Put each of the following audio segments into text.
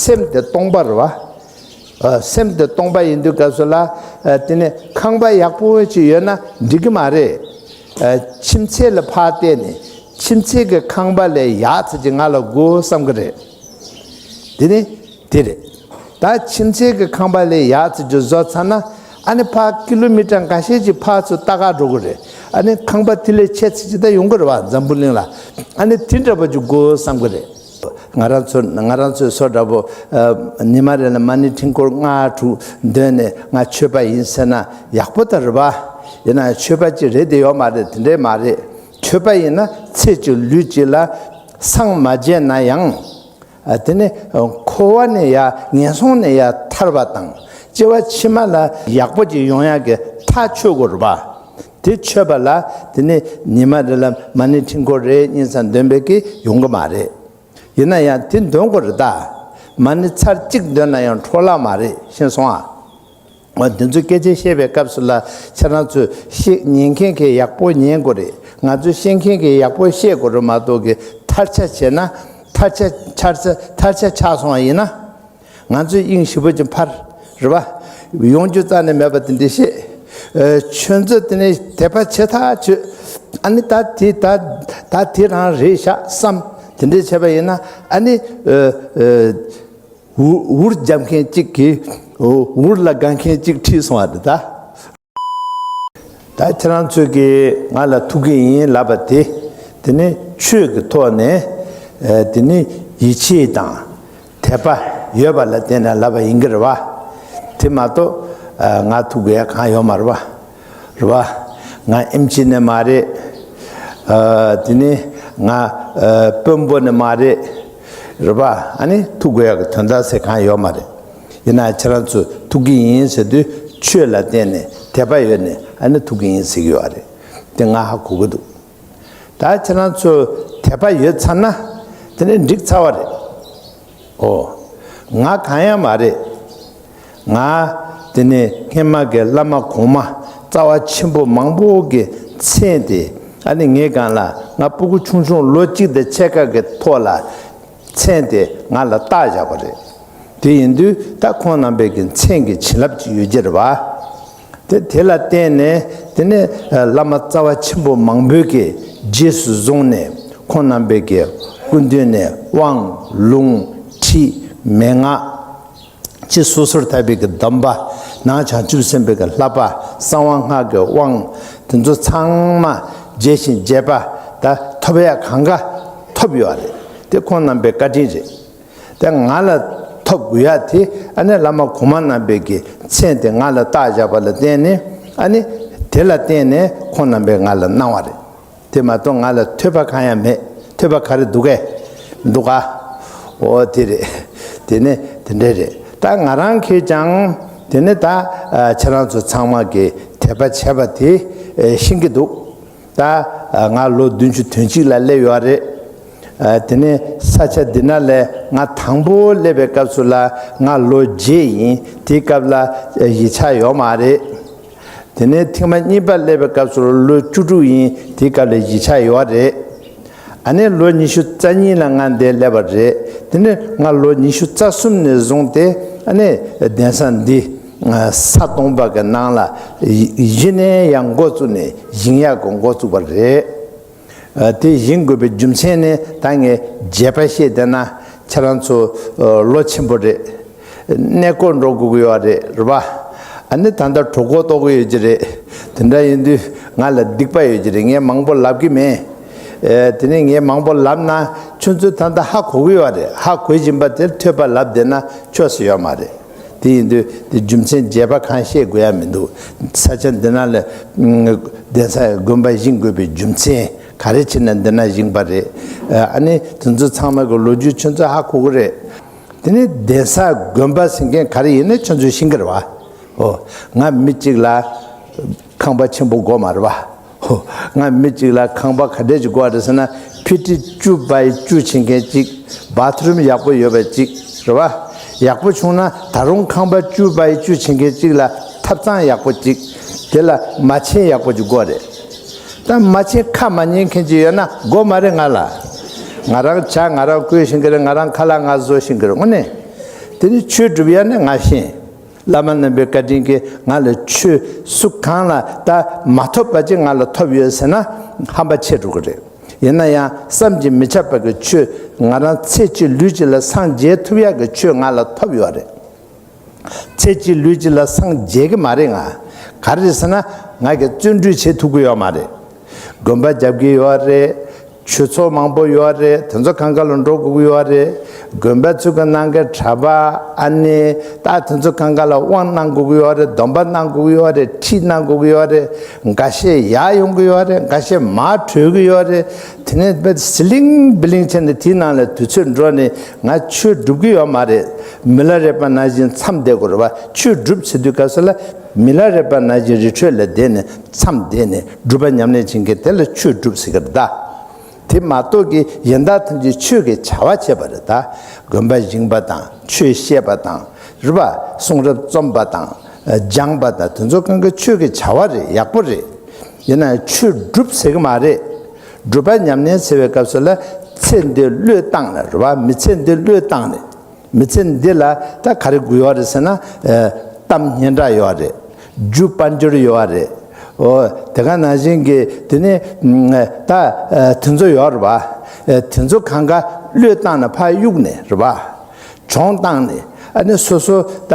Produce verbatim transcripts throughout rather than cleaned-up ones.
སེམས་དེ་སྟོང་པ་རེད་བ། ཨ། སེམས་དེ་སྟོང་པ་ཡིན་དུས་སྐབས་སུ་ལ། ཨ། དེ་ནས་ཁང་པ་ཡག་པོ་ཅིག་ཡོད་ན་འགྲིག་གི་མ་རེད། ཨ། ཁྱིམ་མཚེས་ལ་ཕར་བལྟས་ནས་ཁྱིམ་མཚེས་ཀྱི་ཁང་པ་ལས་ཡག་ཙམ་ཅིག་ང་ལ་དགོས་བསམ་གི་རེད། དེ་ནི་དེ་རེད། ད་ཁྱིམ་མཚེས་ཀྱི་ཁང་པ་ལས་ཡག་ཙམ་ཅིག་བཟོ་ཚར་ན། ཨ་ནི་ཕར་ཀི་ལོ་མི་ཊར་འགའ་ཤས་ཅིག་ཕར་ཚུར་ལྟ་ག་འགྲོ་གི་རེད། ཨ་ནི་ཁང་པ་དེ་ལས་ཆེ་ཙམ་ཅིག་ད་ཡོང་གི་རེད་བ། འཛམ་བུ་གླིང་ལ། ཨ་ནི་དེ་འདྲ་པོ་ཅིག་དགོས་བསམ་གི་རེད། ང་རང་ཚོ་ང་རང་ཚོའི་བཟོ་འདྲ་པོ། ཨ། ཉི་མ་རེ་ལ་མ་ཎི་ཕྲེང་སྐོར་ལྔ་དྲུག་འདོན་ནས་ང་ཆོས་པ་ཡིན་ཟེར་ན་ཡག་པོ་ད་རེད་པ། ཡིན་ན་ཆོས་པ་ཅིག་རེད་དེ་ཡོད་མ་རེད། དེ་འདྲས་མ་རེད། ཆོས་པ་ཡིན་ན་ཚེ་གཅིག་ལུས་གཅིག་ལ་སངས་མ་རྒྱས་ན་ཡང་། ཨ། དེ་ནི་འཁོར་བ་ནས་ཡ་ངན་སོང་ནས་ཡ་ཐར་བ་དང་སྐྱེ་བ་ཕྱི་མ་ལ་ཡག་པོ་ཅིག་ཡོང་ཡག་གི་ཐག་ཆོད་དགོས་རེད་པ། དེ་ཆོད་པ་ལ་དེ་ནི་ཉི་མ་རེ་ལ་མ་ཎི་ཕྲེང་སྐོར་རེ་གཉིས་ཙམ་འདོན་པས་ཀྱི་ཡོང་གི་མ་རེད། ཡིན་ན་ཡང་དེ་འདོན་དགོས་རེད་ད། མ་ཎི་ཚར་གཅིག་འདོན་ན་ཡང་འཕྲོ་བརླག་མ་རེད། ཤེས་སོང་ཨ། འོ། འདི་ཚོ་སྐད་ཆ་བཤད་པའི་སྐབས་སུ་ལ་ཁྱེད་རང་ཚོས་ཤེས་ཉན་མཁན་གྱིས་ཡག་པོ་ཉན་དགོས་རེད། ང་ཚོས་ཤེས་མཁན་གྱིས་ཡག་པོ་བཤད་དགོས་རེད་མ་གཏོགས་ཀྱི་ཐར་ཆ་བྱས་ན། ཐར་ཆ་ཆགས་ས་ཐར་ཆ་ཆགས་སོང་བ་ཡིན་ན། ང་ཚོས་དབྱིངས་ཞིབ་པོ་ཅིག་ཕར་རེད་པ། ཡོང་རྒྱུ་རྩ་ནས་མེད་པ་དེ་འདྲ་བཤད། ཨ། ཁྱོད་ཚོ་དེ་ནས་དད་པ་བྱེད་ཐག་ཆོད། ཨ་ནི་ད་དེ་ད་ད་དེ་རང་རེད་ཤག་བསམ་དེ་འདྲ་བྱས་པ་ཡིན་ན། ཨ་ནི། ཨ། ཨ། འུར་འུར་རྒྱབ་མཁན་གཅིག་གིས་འུར་ལ་དགའ་མཁན་གཅིག་ཁྲིད་སོང་བ་རེད་ད། ད་ཁྱེད་རང་ཚོས་ཀྱིས་ང་ལ་ཐུག་གི་ཡིན་ལབ་པ་དེ། དེ་ནི་ཆོས་ཀྱི་ཐོག་ནས། ཨ། དེ་ནི་ཡིད་ཆེས་དང་དད་པ་ཡོད་པ་ལ་བརྟེན་ནས་ལབ་པ་ཡིན་གྱི་རེད་པ། དེ་མ་གཏོགས། ཨ། ང་ཐུག་དགོས་ཡ་གང་ཡོད་མ་རེད་པ། རེད་པ། ང་ཨེམ་ཆི་ནས་མ་རེད། ཨ། དེ་ནི་ང་། ཨ། དཔོན་པོ་ནས་མ་རེད། རེད་པ། ཨ་ནི་ཐུག་དགོས་ཡག་གི་དོན་དག་ཟེར་གང་ཡོད་མ་རེད། ཡིན་ན་ཁྱེད་རང་ཚོ་ཐུག་གི་ཡིན་ཟེར་དུས་ཆོས་ལ་བརྟེན་ནས་དད་པ་ཡོད་ནས་ཨ་ནི་ཐུག་གི་ཡིན་ཟེར་གྱི་ཡོད་རེད། དེ་ང་ཧ་གོ་གི་འདུག། ད་ཁྱེད་རང་ཚོ་དད་པ་ཡོད་ཚར་ན་དེ་ནི་འགྲིག་ཚར་བ་རེད། ཨོ། ང་གང་ཡང་མ་རེད། ང་དེ་ནས་སྔན་མ་གི་བླ་མ་གོང་མ་རྩ་བ་ཆེན་པོ་མང་པོ་གི་མཚན་དེ། ཨ་ནི་ངའི་སྒང་ལ་ང་སྤུ་གུ་ཆུང་ཆུང་ལོ་གཅིག་དང་ཕྱེད་ཀ་གི་ཐོག་ལ་མཚན་དེ་ང་ལ་བཏགས་བཞག་པ་རེད། དེ་ཡིན་དུས་ད་ཁོང་རྣམ་པའི་གི་མཚན་གྱི་བྱིན་རླབས་ཅིག་ཡོད་ཀྱི་རེད་པ། དེ་དེ་ལ་བརྟེན་ནས་དེ་ནས་བླ་མ་རྩ་བ་ཆེན་པོ་མང་པོས་ཀྱི་རྗེས་སུ་བཟུང་ནས་ཁོང་རྣམ་པའི་གི་སྐུ་མདུན་ནས་དབང་ལུང་ཁྲིད་མན་ངག་ཕྱི་སོ་སོར་ཐར་པའི་གི་སྡོམ་པ། ནང་བྱང་ཆུབ་སེམས་དཔའི་གི་བསླབ་པ། གསང་བ་སྔགས་ཀྱི་དབང་། དེ་ཚོ་ཚང་མ་རྒྱས་ཤིང་རྒྱས་པ་ད་ཐོབ་ཡ་གང་ག་ཐོབ་ཡོད་རེད། དེ་ཁོང་རྣམ་པའི་བཀའ་དྲིན་རེད། དེ་ང་ལ་ཐོབ་དགོས་ཡ་དེ་ཨ་ནི་བླ་མ་གོང་མ་རྣམ་པའི་གི་མཚན་དེ་ང་ལ་བཏགས་བཞག་པ་ལ་བརྟེན་ནས། ཨ་ནི་དེ་ལ་བརྟེན་ནས་ཁོང་རྣམ་པས་ང་ལ་གནང་བ་རེད། དེ་མ་གཏོགས་ང་ལ་ཐོས་པ་གང་ཡང་མེད། ཐོས་པ་ག་རེ་འདུག་གས། འདུག་ག། ཨོ་དེ་རེད། དེ་ནི་དེ་འདྲ་རེད། ད་ང་རང་གིས་ཀྱང་དེ་ནི་ད་ཨ་ཁྱེད་རང་ཚོ་ཚང་མ་གིས་དད་པ་བྱས་པ་དེ་ཨེ་ཤེས་ཀྱི་འདུག། ད་ཨ་ང་ལོ་བདུན་ཅུ་དོན་གཅིག་ལ་སླེབས་ཡོད་རེད། ཨ་དེ་ནི་ས་ཆ་འདི་ན་ལས་ང་དང་པོ་སླེབས་པའི་སྐབས་སུ་ལ་ང་ལོ་བརྒྱད་ཡིན། དེའི་སྐབས་ལ་ཨ་ཡིག་ཆ་ཡོད་མ་རེད། དེ་ནས་ཐེངས་མ་གཉིས་པ་སླེབས་པའི་སྐབས་སུ་ལོ་བཅུ་དྲུག་ཡིན། དེའི་སྐབས་ལ་ཡིག་ཆ་ཡོད་རེད། ཨ་ནི་ལོ་ཉི་ཤུ་རྩ་གཉིས་ལ་ང་འདིར་སླེབས་པ་རེད། དེ་ནས་ང་ལོ་ཉི་ཤུ་རྩ་གསུམ་ནས་བཟུང་སྟེ་ཨ་ནི་གདན་ས་འདི་ས་སྟོང་པ་གི་ནང་ལ་གཞི་ནས་ཡང་འགོ་བཙུགས་ནས་བཞེངས་ཡག་གི་འགོ་བཙུགས་པ་རེད། ཨ་དེ་བཞེངས་དགོས་པའི་རྒྱུ་མཚན་ནི་ད་ངས་རྒྱས་པ་བཤད་བསྡད་ན་ཁྱེད་རང་ཚོ་ཨ་ལོ་ཆེན་པོ་རེད། གནས་སྐོར་འགྲོ་དགོས་ཀྱི་ཡོད་རེད། རེད་པ། ཨ་ནི་ད་ལྟ་གྲོད་ཁོག་ལྟོགས་ཀྱི་ཡོད་ཀྱི་རེད། དེ་འདྲ་ཡིན་དུས་ང་ལ་སྡིག་པ་ཡོད་ཀྱི་རེད། ངས་མང་པོ་ལབ་ཀྱི་མེད། ཨེ་དེ་ནས་ངས་མང་པོ་ལབ་ན་ཁྱོད་ཚོས་ད་ལྟ་ཧ་གོ་གི་ཡོད་རེད། ཧ་གོ་བཞིན་པ་དེར་ཐོས་པ་ལབ་བསྡད་ན་ཆོག་ས་ཡོད་མ་རེད། དེ་ཡིན་དུས་དེ་རྒྱུ་མཚན་རྒྱས་པ་གང་བཤད་དགོས་ཡ་མི་འདུག། ས་ཆ་འདི་ན་ལ་གདན་ས་དགོན་པ་བཞེངས་དགོས་པའི་རྒྱུ་མཚན་ག་རེ་བྱས་ན་འདི་ན་བཞེངས་པ་རེད། ཨ་ནི་དེ་ཚོ་ཚང་མ་གི་ལོ་རྒྱུས་ཁྱོད་ཚོ་ཧ་གོ་གི་རེད། དེ་ནས་གདན་ས་དགོན་པ་ཟེར་མཁན་ག་རེ་ཡིན་ན་ཁྱོད་ཚོས་ཤེས་ཀྱི་རེད་བ། ཨོ། ང་མི་གཅིག་ལ་ཁང་པ་ཆེན་པོ་དགོས་མ་རེད་བ། ཧོ། ང་མི་གཅིག་ལ་ཁང་པ་ག་འདྲས་ཅིག་དགོས་རེད་ཟེར་ན། ཕི་ཊི་བཅུ་བའི་བཅུ་བྱེད་མཁན་གཅིག། བཱ་ཐི་རུམ་ཡག་པོ་ཡོད་པ་གཅིག་རེད་བ། ཡག་པོ་བྱུང་ན་ད་རུང་ཁང་པ་བཅུ་བའི་བཅུ་བྱེད་མཁན་གཅིག་ལ་ཐབ་ཚང་ཡག་པོ་གཅིག། དེ་ལ་མ་ཆེན་ཡག་པོ་ཅིག་དགོས་རེད། ད་མ་ཆེན་ཁ་མ་ཉན་མཁན་ཅིག་ཡོད་ན་དགོས་མ་རེད་ང་ལ། ང་རང་ཇ་ང་རང་བསྐོལ་ཤེས་ཀྱི་རེད། ང་རང་ཁ་ལག་ང་བཟོ་ཤེས་ཀྱི་རེད། དངོས་གནས། དེ་ནི་ཆོས་སྒྲུབ་ཡ་ནི་ང་ཤེས། བླ་མ་རྣམ་པའི་བཀའ་དྲིན་གྱིས་ང་ལ་ཆོས་སུ་གང་ལ་ད་མ་ཐོབ་པ་ཅིག་ང་ལ་ཐོབ་ཡོད་ཟེར་ན་ཧམ་པ་ཆེ་འགྲོ་གི་རེད། ཡིན་ན་ཡང་བསམ་གྱིས་མི་ཁྱབ་པ་གི་ཆོས། ང་རང་ཚེ་གཅིག་ལུས་གཅིག་ལ་སངས་རྒྱས་ཐུབ་ཡག་གི་ཆོས་ང་ལ་ཐོབ་ཡོད་རེད། ཚེ་གཅིག་ལུས་གཅིག་ལ་སངས་རྒྱས་ཀྱི་མ་རེད་ང་། ག་རེ་རེད་ཟེར་ན། ང་གིས་བརྩོན་འགྲུས་བྱེད་ཐུབ་ཀྱི་ཡོད་མ་རེད། དགོན་པ་རྒྱབ་ཀྱི་ཡོད་རེད། ཆོས་ཚོགས་མང་པོ་ཡོད་རེད། དེ་ཚོ་གང་ག་ལ་འགྲོ་དགོས་ཀྱི་ཡོད་རེད། དགོན་པ་ཚོ་གི་ནང་གི་གྲྭ་པ། ཨ་ནི་ད་དེ་ཚོ་གང་ག་ལ་དབང་གནང་དགོས་ཀྱི་ཡོད་རེད། སྡོམ་པ་གནང་དགོས་ཀྱི་ཡོད་རེད། ཁྲིད་གནང་དགོས་ཀྱི་ཡོད་རེད། འགའ་ཤས་ཡར་ཡོང་གི་ཡོད་རེད། འགའ་ཤས་མར་བྲོས་ཀྱི་ཡོད་རེད། དེ་ནས་དཔེ་ཟི་ལིང་བི་ལིང་བྱས་ནས་དེའི་ནང་ལ་དུས་ཚོད་འགྲོ་ནས་ང་ཆོས་སྒྲུབ་ཀྱི་ཡོད་མ་རེད། མི་ལ་རས་པ་ནང་བཞིན་མཚམས་བསྡད་དགོས་རེད་བ། ཆོས་སྒྲུབ་ཟེར་དུས་སྐབས་སུ་ལ་མི་ལ་རས་པ་ནང་བཞིན་རི་ཁྲོད་ལ་བསྡད་ནས་མཚམས་བསྡད་ནས་སྒྲུབ་པ་ཉམས་ལེན་བྱེད་མཁན་དེ་ལ་ཆོས་སྒྲུབ་ཟེར་གི་རེད་ད། དེ་མ་གཏོགས་ཀྱི་གཞན་དག་ཐམས་ཅད་ཆོས་ཀྱི་བྱ་བ་བྱེད་པ་རེད་ད། དགོན་པ་བཞེངས་པ་དང་ཆོས་བཤད་པ་དང་རེད་བ། གསུང་རབ་རྩོམ་པ་དང་སྦྱང་པ་དང་དེ་ཚོ་གང་ག་ཆོས་ཀྱི་བྱ་བ་རེད། ཡག་པོ་རེད། ཡིན་ན་ཆོས་སྒྲུབ་ཟེར་གི་མ་རེད། སྒྲུབ་པ་ཉམས་ལེན་ཟེར་བའི་སྐབས་སུ་ལ་ཚེ་འདི་བློས་བཏང་ནས་རེད་བ། མི་ཚེ་འདི་བློས་བཏང་ནས། མི་ཚེ་འདི་ལ་ད་ག་རེ་དགོས་ཡོད་རེད་ཟེར་ན། ཨ། གཏམ་སྙན་གྲགས་ཡོད་རེད། རྒྱུ་དཔལ་འབྱོར་ཡོད་རེད། འོ། དེ་ག་ནང་བཞིན་གྱི་དེ་ནི་ད་དེ་ཚོ་ཡོད་རེད་བ། དེ་ཚོ་གང་ག་བློས་བཏང་ནས་ཕར་གཡུགས་ནས་རེད་བ། གྱོང་བཏང་ནས་ཨ་ནི་སོ་སོ་ད་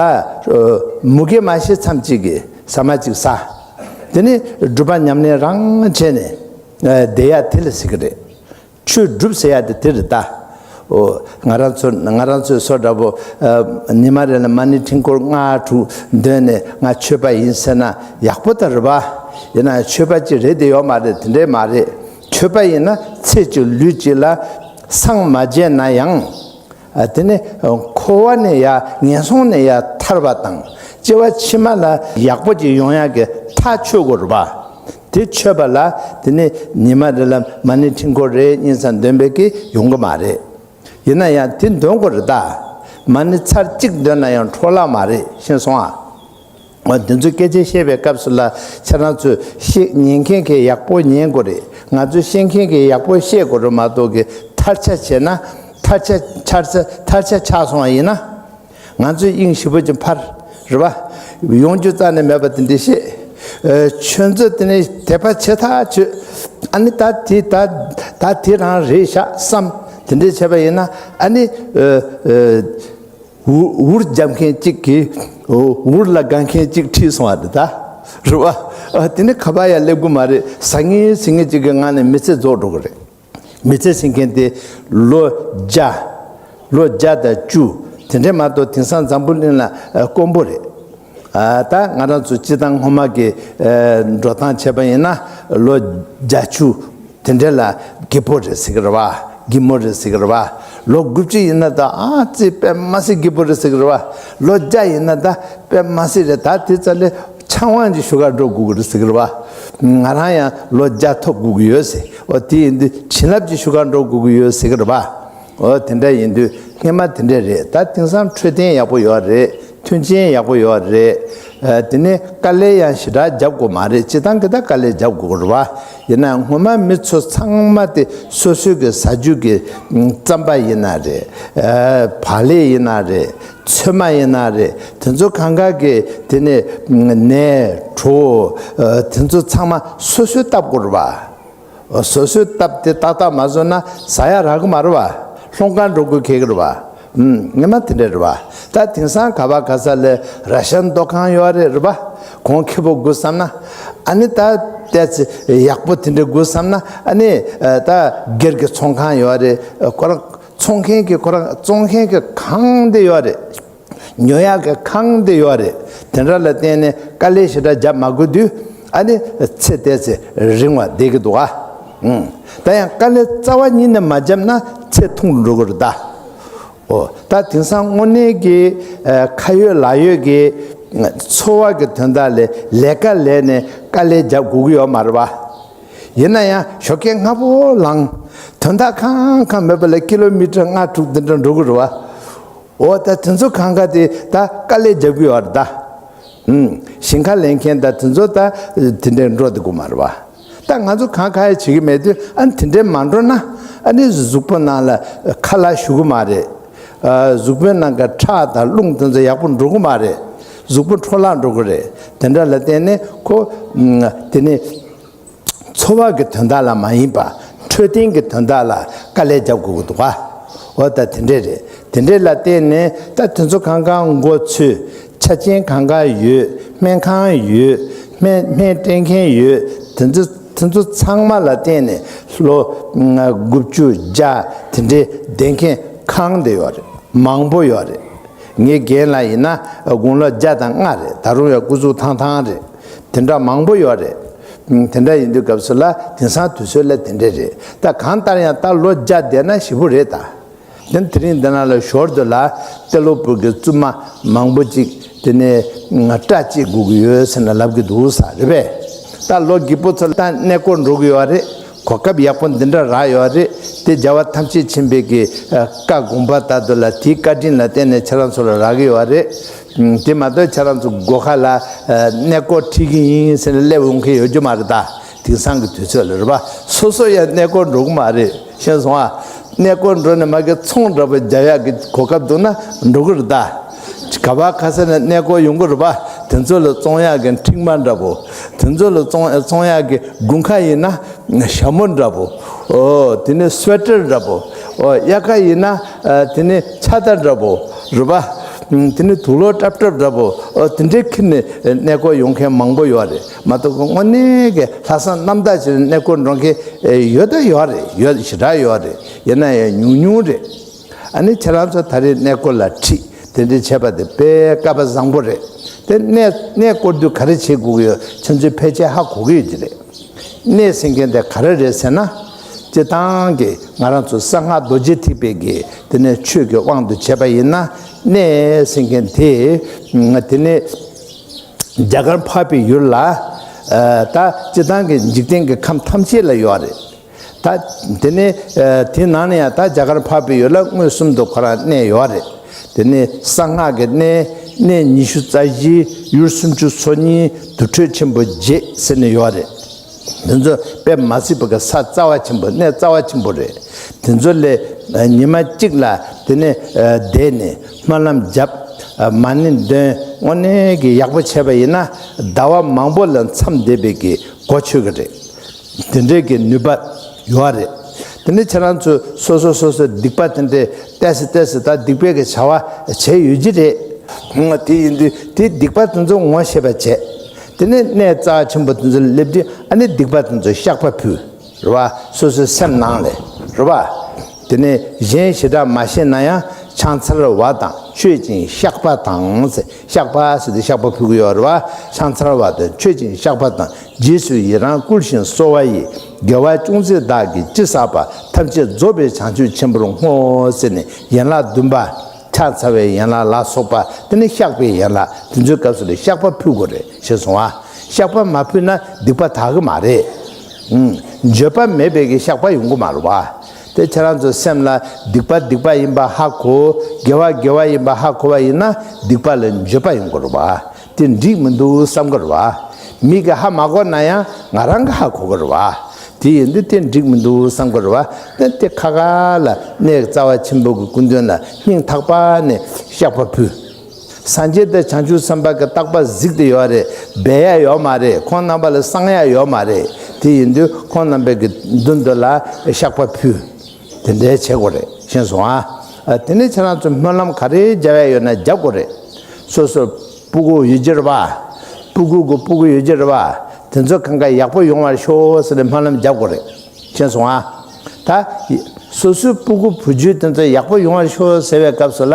མུ་གེ་མ་ཤི་ཙམ་ཅིག་གི་ཟ་མ་ཅིག་ཟ། དེ་ནི་སྒྲུབ་པ་ཉམས་ལེན་རང་བྱས་ནས་བསྡད་ཡ་དེ་ལ་ཟེར་གི་རེད། ཆོས་སྒྲུབ་ཟེར་ཡ་དེ་དེ་རེད་ད། འོ། ང་རང་ཚོ་ང་རང་ཚོའི་བཟོ་འདྲ་པོ། ཨ། ཉི་མ་རེ་ལ་མ་ཎི་ཕྲེང་སྐོར་ལྔ་དྲུག་འདོན་ནས་ང་ཆོས་པ་ཡིན་ཟེར་ན་ཡག་པོ་ད་རེད་པ། ཡིན་ན་ཆོས་པ་ཅིག་རེད་དེ་ཡོད་མ་རེད། དེ་འདྲས་མ་རེད། ཆོས་པ་ཡིན་ན་ཚེ་གཅིག་ལུས་གཅིག་ལ་སངས་མ་རྒྱས་ན་ཡང་། ཨ། དེ་ནི་འཁོར་བ་ནས་ཡ་ངན་སོང་ནས་ཡ་ཐར་བ་དང་སྐྱེ་བ་ཕྱི་མ་ལ་ཡག་པོ་ཅིག་ཡོང་ཡག་གི་ཐག་ཆོད་དགོས་རེད་པ། དེ་ཆོད་པ་ལ་དེ་ནི་ཉི་མ་རེ་ལ་མ་ཎི་ཕྲེང་སྐོར་རེ་གཉིས་ཙམ་འདོན་པའི་གི་ཡོང་གི་མ་རེད། ཡིན་ན་ཡང་དེ་འདོན་དགོས་རེད་ད། མ་ཎི་ཚར་གཅིག་འདོན་ན་ཡང་འཕྲོ་བརླག་མ་རེད། ཤེས་སོང་ཨ། འོ། འདི་ཚོ་སྐད་ཆ་བཤད་པའི་སྐབས་སུ་ལ་ཁྱེད་རང་ཚོས་ཤེས་ཉན་མཁན་གྱིས་ཡག་པོ་ཉན་དགོས་རེད། ང་ཚོས་ཤེས་མཁན་གྱིས་ཡག་པོ་ཤེས་དགོས་རེད་མ་གཏོགས་གི་ཐལ་ཆ་བྱས་ན་ཐལ་ཆ་ཆགས་ས་ཐལ་ཆ་ཆགས་སོང་བ་ཡིན་ན། ང་ཚོས་དབྱིངས་ཞིབ་པོ་ཅིག་འཕར། རེད་པ། ཡོང་རྒྱུ་རྩ་ནས་མེད་པ་དེ་འདྲ་བཤད། ཨ། ཁྱོད་ཚོས་དེ་ནས་དད་པ་བྱེད་ཐག་ཆོད། ཨ་ནི་ད་དེ་ད་ད་དེ་རང་རེད་ཤག་བསམ། དེ་འདྲ་བྱས་པ་ཡིན་ན་ཨ་ནི། ཨ། ཨ། འུར་འུར་རྒྱབ་མཁན་གཅིག་གིས་འུར་ལ་དགའ་མཁན་གཅིག་ཁྲིད་སོང་བ་རེད་ད། རེད་པ། ཨ། དེ་ནས་ཁ་པར་ཡང་སླེབས་གི་མ་རེད། ཟ་ངེ་ཟིང་ངེ་གཅིག་གི་ངང་ནས་མི་ཚེ་རྫོགས་འགྲོ་གི་རེད། མི་ཚེ་ཟེར་མཁན་དེ་ལོ་བརྒྱ། ལོ་བརྒྱ་དང་བཅུ། དེ་འདྲས་མ་གཏོགས་དེང་སང་འཛམ་བུ་གླིང་ལ་དཀོན་པོ་རེད། ཨ། ད་ང་རང་ཚོ་སྤྱིར་བཏང་སྔོན་མ་གི་འགྲོ་སྟངས་བྱས་པ་ཡིན་ན་ལོ་བརྒྱད་ཅུ་དེ་འདྲས་ལ་སྐྱིད་པོ་རེད་ཟེར་གི་རེད་བ། སྐྱིད་མོ་རེད་ཟེར་གི་རེད་བ། ལོ་དགུ་བཅུ་ཡིན་ན་ད་ཨ་ཙི་དཔེ་མ་སྲིད་སྐྱིད་པོ་རེད་ཟེར་གི་རེད་བ། ལོ་བརྒྱ་ཡིན་ན་ད་དཔེ་མ་སྲིད་རེད། ད་དེ་ཙམ་ལས་ཆང་དབང་གི་ཤུ་གར་འགྲོ་དགོས་ཀྱི་རེད་ཟེར་གི་རེད་བ། ང་རང་ཡང་ལོ་བརྒྱ་ཐོབ་དགོས་ཀྱི་ཡོད་ཟེར། འོ། དེ་ཡིན་དུས་བྱིན་རླབས་ཀྱི་ཤུ་གར་འགྲོ་དགོས་ཀྱི་ཡོད་ཟེར་གི་རེད་བ། འོ། དེ་འདྲ་ཡིན་དུས་སྔོན་མ་དེ་འདྲ་རེད། ད་དེང་སང་འཕྲོད་བསྟེན་ཡག་པོ་ཡོད་རེད། མཐུན་རྐྱེན་ཡག་པོ་ཡོད་རེད། ཨ། དེ་ནས་དཀའ་ལས་ཡང་ཞེ་དྲག་རྒྱབ་དགོས་མ་རེད། སྤྱིར་བཏང་གི་ད་དཀའ་ལས་རྒྱབ་དགོས་རེད་བ། ཡིན་ན་སྔོན་མ་མི་ཚོ་ཚང་མ་དེ་སོ་སོའི་གི་ཟ་རྒྱུ་གི་རྩམ་པ་ཡིན་ན་རེད། ཨ། བག་ལེབ་ཡིན་ན་རེད། ཚོད་མ་ཡིན་ན་རེད། དེ་ཚོ་གང་ག་གི་དེ་ནས་ནས་གྲོ། ཨ། དེ་ཚོ་ཚང་མ་སོ་སོས་བཏབ་དགོས་རེད་བ། སོ་སོས་བཏབ་སྟེ་ཏག་ཏག་མ་བཟོས་ན་ཟ་ཡ་རག་གི་མ་རེད་བ། སློང་གར་འགྲོ་དགོས་ཁེལ་གི་རེད་བ། ཨུམ། ངས་མ་དེ་འདྲ་རེད་བ། ད་དེང་སང་ག་བ་ག་ས་ལ་ར་ཤན་ལྟོ་ཁང་ཡོད་རེད། རེད་བ། གོང་ཁེ་པོ་དགོས་བསམ་ན། ཨ་ནི་ད་ཏོག་ཙམ་ཡག་པོ་དེ་འདྲ་དགོས་བསམ་ན། ཨ་ནི་ད་སྒེར་གྱི་ཚོང་ཁང་ཡོད་རེད། ཁོ་རང་ཚོང་མཁན་གྱི་ཁོ་རང་བཙོང་མཁན་གྱི་ཁང་དེ་ཡོད་རེད། ཉོ་ཡག་གི་ཁང་དེ་ཡོད་རེད། དེ་འདྲ་ལ་བརྟེན་ནས་དཀའ་ལས་ཞེ་དྲག་རྒྱབ་མ་དགོས་དུས་ཨ་ནི་ཚེ་ཏོག་ཙམ་རིང་བ་བསྡད་ཀྱི་འདུག་ཨ། ཨུམ། ད་ཡང་དཀའ་ལས་རྩ་བ་ཉིད་ནས་མ་བརྒྱབ་ན་ཚེ་ཐུང་རུ་འགྲོ་གི་རེད་ད། འོ། ད་དེང་སང་དངོས་གནས་ཀྱི་ཨ་ཁ་ཡོད་ལག་ཡོད་ཀྱི་འཚོ་བ་གི་དོན་དག་ལ་ལས་ཀ་ལས་ནས་དཀའ་ལས་རྒྱབ་དགོས་ཀྱི་ཡོད་མ་རེད་བ། ཡིན་ན་ཡང་ཞོགས་ཀས་སྔ་པོ་ལངས། དོན་དག་གང་གང་མེད་པ་ལ་ཀི་ལོ་མི་ཊར་ལྔ་དྲུག་འདི་འདྲ་འགྲོ་གི་རེད་བ། འོ། ད་དེ་ཚོ་གང་ག་དེ་ད་དཀའ་ལས་རྒྱབ་ཀྱི་ཡོད་རེད་ད། ཨུམ། ཞིང་ཁ་ལས་མཁན་ད་དེ་ཚོ་ད་དེ་འདྲས་འགྲོ་བསྡད་ཀྱི་མ་རེད་བ། ད་ང་ཚོ་གང་ག་ཡང་བྱེད་ཀྱི་མེད་དུས་ཨ་ནི་དེ་འདྲས་མ་འགྲོ་ན་ཨ་ནི་གཟུགས་པོ་ནང་ལ་ཁ་ལག་ཞུ་གི་མ་རེད། གཟུགས་པོའི་ནང་གི་ཁྲག་དང་རླུང་དེ་ཚོ་ཡག་པོ་འགྲོ་གི་མ་རེད། གཟུགས་པོ་འཕྲོ་བརླག་འགྲོ་གི་རེད། དེ་འདྲ་ལ་བརྟེན་ནས་ཁོ་དེ་ནི་འཚོ་བ་གི་དོན་དག་ལ་མ་ཡིན་པ། འཕྲོད་བསྟེན་གྱི་དོན་དག་ལ་དཀའ་ལས་རྒྱབ་དགོས་ཀྱི་འདུག་ག་འོ་ད་དེ་འདྲས་རེད། དེ་འདྲས་ལ་བརྟེན་ནས་ད་དེ་ཚོ་གང་གང་མགོ་ཚོས། ཆ་རྐྱེན་གང་གང་ཡོད། སྨན་ཁང་ཡོད། སྨན་སྨན་སྤྲད་མཁན་ཡོད། དེ་ཚོ་དེ་ཚོ་ཚང་མ་ལ་བརྟེན་ནས་ལོ་དགུ་བཅུ་བརྒྱ་དེ་འདྲས་བསྡད་མཁན་གང་དེ་ཡོད་རེད། མང་པོ་ཡོད་རེད། ངའི་རྒན་ལགས་ཡིན་ན་དགུང་ལོ་བརྒྱ་དང་ལྔ་རེད། ད་རུང་ཡང་སྐུ་གཟུགས་ཐང་ཐང་རེད། དེ་འདྲ་མང་པོ་ཡོད་རེད། དེ་འདྲ་ཡིན་དུས་སྐབས་སུ་ལ་དེང་སང་དུས་ཚོད་ལ་དེ་འདྲས་རེད། ད་གང་ལྟར་ཡང་ད་ལོ་བརྒྱ་བསྡད་ན་ཞེ་པོ་རེད་ད། དེ་དེ་རིང་འདི་ནང་ལ་ཞོར་དུ་ལ་ཏེ་ལོ་བུ་གི་བཙུན་མ་མང་པོ་ཅིག་དེ་ནས་སྐྲ་བཅད་དགོས་ཀྱི་ཡོད་ཟེར་ནས་ལབ་ཀྱི་འདུག་ས་རེད་པས། ད་ལོ་རྒས་པོ་ཚོ་ལ་ད་གནས་སྐོར་འགྲོ་གི་ཡོད་རེད། གོ་སྐབས་ཡག་པོ་འདི་འདྲ་རག་ཡོད་རེད། དེ་རྒྱལ་བ་ཐམས་ཅད་མཁྱེན་པའི་གི་བཀའ་དགོངས་པ་ལྟར་དུ་ལ་དེའི་བཀའ་དྲིན་ལ་བརྟེན་ནས་ཁྱེད་རང་ཚོ་ལ་རག་གི་ཡོད་རེད། དེ་མ་གཏོགས་ཁྱེད་རང་ཚོ་སྒོ་ཁ་ལ་གནས་སྐོར་ཁྲིད་ཀྱི་ཡིན་ཟེར་ནས་སླེབས་འོང་མཁན་ཡོད་རྒྱུ་མ་རེད་ད། དེང་སང་གི་དུས་ཚོད་ལ་རེད་པ། སོ་སོ་ཡང་གནས་སྐོར་འགྲོ་གི་མ་རེད། ཤེས་སོང་ཨ། གནས་སྐོར་འགྲོ་ནས་མ་གི་ཚོང་འདྲ་པོ་རྒྱག་ཡག་གི་གོ་སྐབས་འདུག་ན་འགྲོ་གི་རེད་ད། ག་བ་ག་ས་ནས་གནས་སྐོར་ཡོང་གི་རེད་པ། དེ་ཚོ་ལ་བཙོང་ཡག་གི་མཁྲིག་མ་འདྲ་པོ། དེ་ཚོ་ལ་བཙོང་བཙོང་ཡག་གི་དགུན་ཁ་ཡིན་ན་ཞྭ་མོ་འདྲ་པོ། ཨོ་དེ་ནས་སུ་ཝེ་ཊར་འདྲ་པོ། ཨོ་དབྱར་ཁ་ཡིན་ན་དེ་ནས་ཕྱག་དར་འདྲ་པོ་རེད་པ། དེ་ནས་དུག་ལོག་ཀྲབ་ཀྲབ་འདྲ་པོ། ཨོ་དེ་འདྲའི་ཁྱེར་ནས་གནས་སྐོར་ཡོང་མཁན་མང་པོ་ཡོད་རེད། མ་གཏོགས་དངོས་གནས་ཀྱི་ལྷག་བསམ་རྣམ་དག་བྱས་ནས་གནས་སྐོར་འགྲོ་མཁན་ཡོད་ད་ཡོད་རེད། ཡོད་ཞེ་དྲག་ཡོད་རེད། ཡིན་ན་ཡང་ཉུང་ཉུང་རེད། ཨ་ནི་ཁྱེད་རང་ཚོ་ད་རེས་གནས་སྐོར་ལ་ཁྲིད་དེ་འདྲ་བྱས་པ་དེ་དཔེ་སྐལ་པ་བཟང་པོ་རེད། དེ་གནས་གནས་སྐོར་དུས་ག་རེ་བྱེད་དགོས་ཀྱི་ཡོད། ཁྱེད་ཚོས་ཕལ་ཆེར་ཧ་གོ་གི་ཡོད་ཀྱི་རེད། གནས་ཟེར་མཁན་དེ་ག་རེ་རེད་ཟེར་ན། སྤྱིར་བཏང་གི་ང་རང་ཚོ་གསང་སྔགས་རྡོ་རྗེ་ཐེག་པའི་གི་དེ་ནས་ཆོས་ཀྱི་དབང་དུ་བྱས་པ་ཡིན་ན། གནས་ཟེར་མཁན་དེ་དེ་ནས་རྒྱ་གར་འཕགས་པའི་ཡུལ་ལ་ད་སྤྱིར་བཏང་གི་འཇིག་རྟེན་གྱི་ཁམས་ཐམས་ཅད་ལ་ཡོད་རེད། ད་དེ་ནས་དེ་ནང་ནས་ཡང་ད་རྒྱ་གར་འཕགས་པའི་ཡུལ་ལ་མངོན་སུམ་དུ་ཁོ་རང་གནས་ཡོད་རེད། དེ་ནས་གསང་སྔགས་ཀྱི་གནས་གནས་ཉི་ཤུ་རྩ་བཞི་ཡུལ་སུམ་ཅུ་སོ་གཉིས་དུར་ཁྲོད་ཆེན་པོ་བརྒྱད་ཟེར་ནས་ཡོད་རེད། དེ་ཚོ་དཔེ་མ་སྲིད་པ་གི་ས་རྩ་བ་ཆེན་པོ་གནས་རྩ་བ་ཆེན་པོ་རེད། དེ་ཚོ་ལས་ཉི་མ་གཅིག་ལ་དེ་ནས་བསྡད་ནས་སྨོན་ལམ་བརྒྱབ། མ་ཎི་འདོན། དངོས་གནས་ཀྱི་ཡག་པོ་བྱས་པ་ཡིན་ན་ཟླ་བ་མང་པོ་ལ་མཚམས་བསྡད་པའི་གི་གོ་ཆོད་ཀྱི་རེད། དེ་འདྲའི་གི་ནུས་པ་ཡོད་རེད། དེ་ནས་ཁྱེད་རང་ཚོས་སོ་སོ་སོ་སོའི་སྡིག་པ་དེ་འདྲའི་ཏོག་ཙམ་ཏོག་ཙམ་ད་སྡིག་པའི་གི་བྱ་བ་བྱས་ཡོད་ཀྱི་རེད། དེ་ཡིན་དུས་དེ་སྡིག་པ་དེ་ཚོ་ངོ་ཤེས་པ་བྱས། དེ་ནས་གནས་རྩ་ཆེན་པོ་དེ་ཚོ་ལ་སླེབས་དུས་ཨ་ནི་སྡིག་པ་དེ་ཚོ་བཤགས་པ་ཕུལ། རེད་བ། སོ་སོའི་སེམས་ནང་ལས། རེད་བ། དེ་ནས་གཞན་ཞེ་དྲག་མ་ཤེས་ན་ཡང་ཕྱག་འཚལ་བ་དང་མཆོད་ཅིང་བཤགས་པ་དང་ཟེར། བཤགས་པ་ཟེར་དུས་བཤགས་པ་ཕུལ་གྱི་ཡོད་རེད་བ། ཕྱག་འཚལ་བ་དང་མཆོད་ཅིང་བཤགས་པ་དང་། རྗེས་སུ་ཡི་རང་བསྐུལ་ཞིང་གསོལ་བ་ཡི། དགེ་བ་ཅུང་ཟད་བདག་གིས་ཅི་བསགས་པ། ཐམས་ཅད་རྫོགས་པའི་བྱང་ཆུབ་ཆེན་པོར་བསྔོ་ཟེར་ནས་ཡན་ལག་བདུན་པ། ཕྱག་འཚལ་བའི་ཡན་ལག་ལ་སོགས་པ་དེ་ནི་བཤགས་པའི་ཡན་ལག་དེ་ཚོའི་སྐབས་སུ་ལ་བཤགས་པ་ཕུལ་དགོས་རེད། ཤེས་སོང་ཨ། བཤགས་པ་མ་ཕུལ་ན་སྡིག་པ་དག་གི་མ་རེད། ཨུམ། འགྱོད་པ་མེད་པའི་གི་བཤགས་པ་ཡོང་གི་མ་རེད་བ། དེ་ཁྱེད་རང་ཚོའི་སེམས་ལ་སྡིག་པ་སྡིག་པ་ཡིན་པ་ཧ་གོ། དགེ་བ་དགེ་བ་ཡིན་པ་ཧ་གོ་བ་ཡིན་ན་སྡིག་པ་ལ་འགྱོད་པ་ཡོང་གི་རེད་བ། དེ་འགྲིག་མི་འདུག་བསམ་གི་རེད་བ། མི་གིས་ཧ་མ་གོ་ན་ཡང་ང་རང་གིས་ཧ་གོ་གི་རེད་བ། དེ་ཡིན་དུས་དེ་འགྲིག་མི་འདུག་བསམ་གི་རེད་བ། དེ་དེ་ཁ་ཁ་ལ་གནས་རྩ་བ་ཆེན་པོ་གི་སྐུ་མདུན་ལ་སྙིང་ཐག་པ་ནས་བཤགས་པ་ཕུལ། སངས་རྒྱས་དང་བྱང་ཆུབ་སེམས་དཔའ་གི་རྟག་པ་གཟིགས་ཏེ་ཡོད་རེད། སྦས་ཡ་ཡོད་མ་རེད། ཁོང་རྣམ་པ་ལ་གསང་ཡ་ཡོད་མ་རེད། དེ་ཡིན་དུས་ཁོང་རྣམ་པའི་གི་མདུན་དུ་ལ་བཤགས་པ་ཕུལ། དེ་འདྲའི་བྱེད་དགོས་རེད། ཤེས་སོང་ཨ། དེ་ནས་ཁྱེད་རང་ཚོ་སྨོན་ལམ་ག་རེ་རྒྱབ་ཡ་ཡོད་ན་རྒྱབ་དགོས་རེད། སོ་སོ་སྤུ་གུ་ཡོད་ཀྱི་རེད་བ། སྤུ་གུ་གི་སྤུ་གུ་ཡོད་ཀྱི་རེད་བ། དེ་ཚོ་གང་ག་ཡག་པོ་ཡོང་བར་ཤོག་ཟེར་ནས་སྨོན་ལམ་རྒྱབ་དགོས་རེད། ཤེས་སོང་ཨ། ད་སོ་སོའི་སྤུ་གུ་བུ་རྒྱུད་དེ་ཚོ་ཡག་པོ་ཡོང་བར་ཤོག་ཟེར་བའི་སྐབས་སུ་ལ་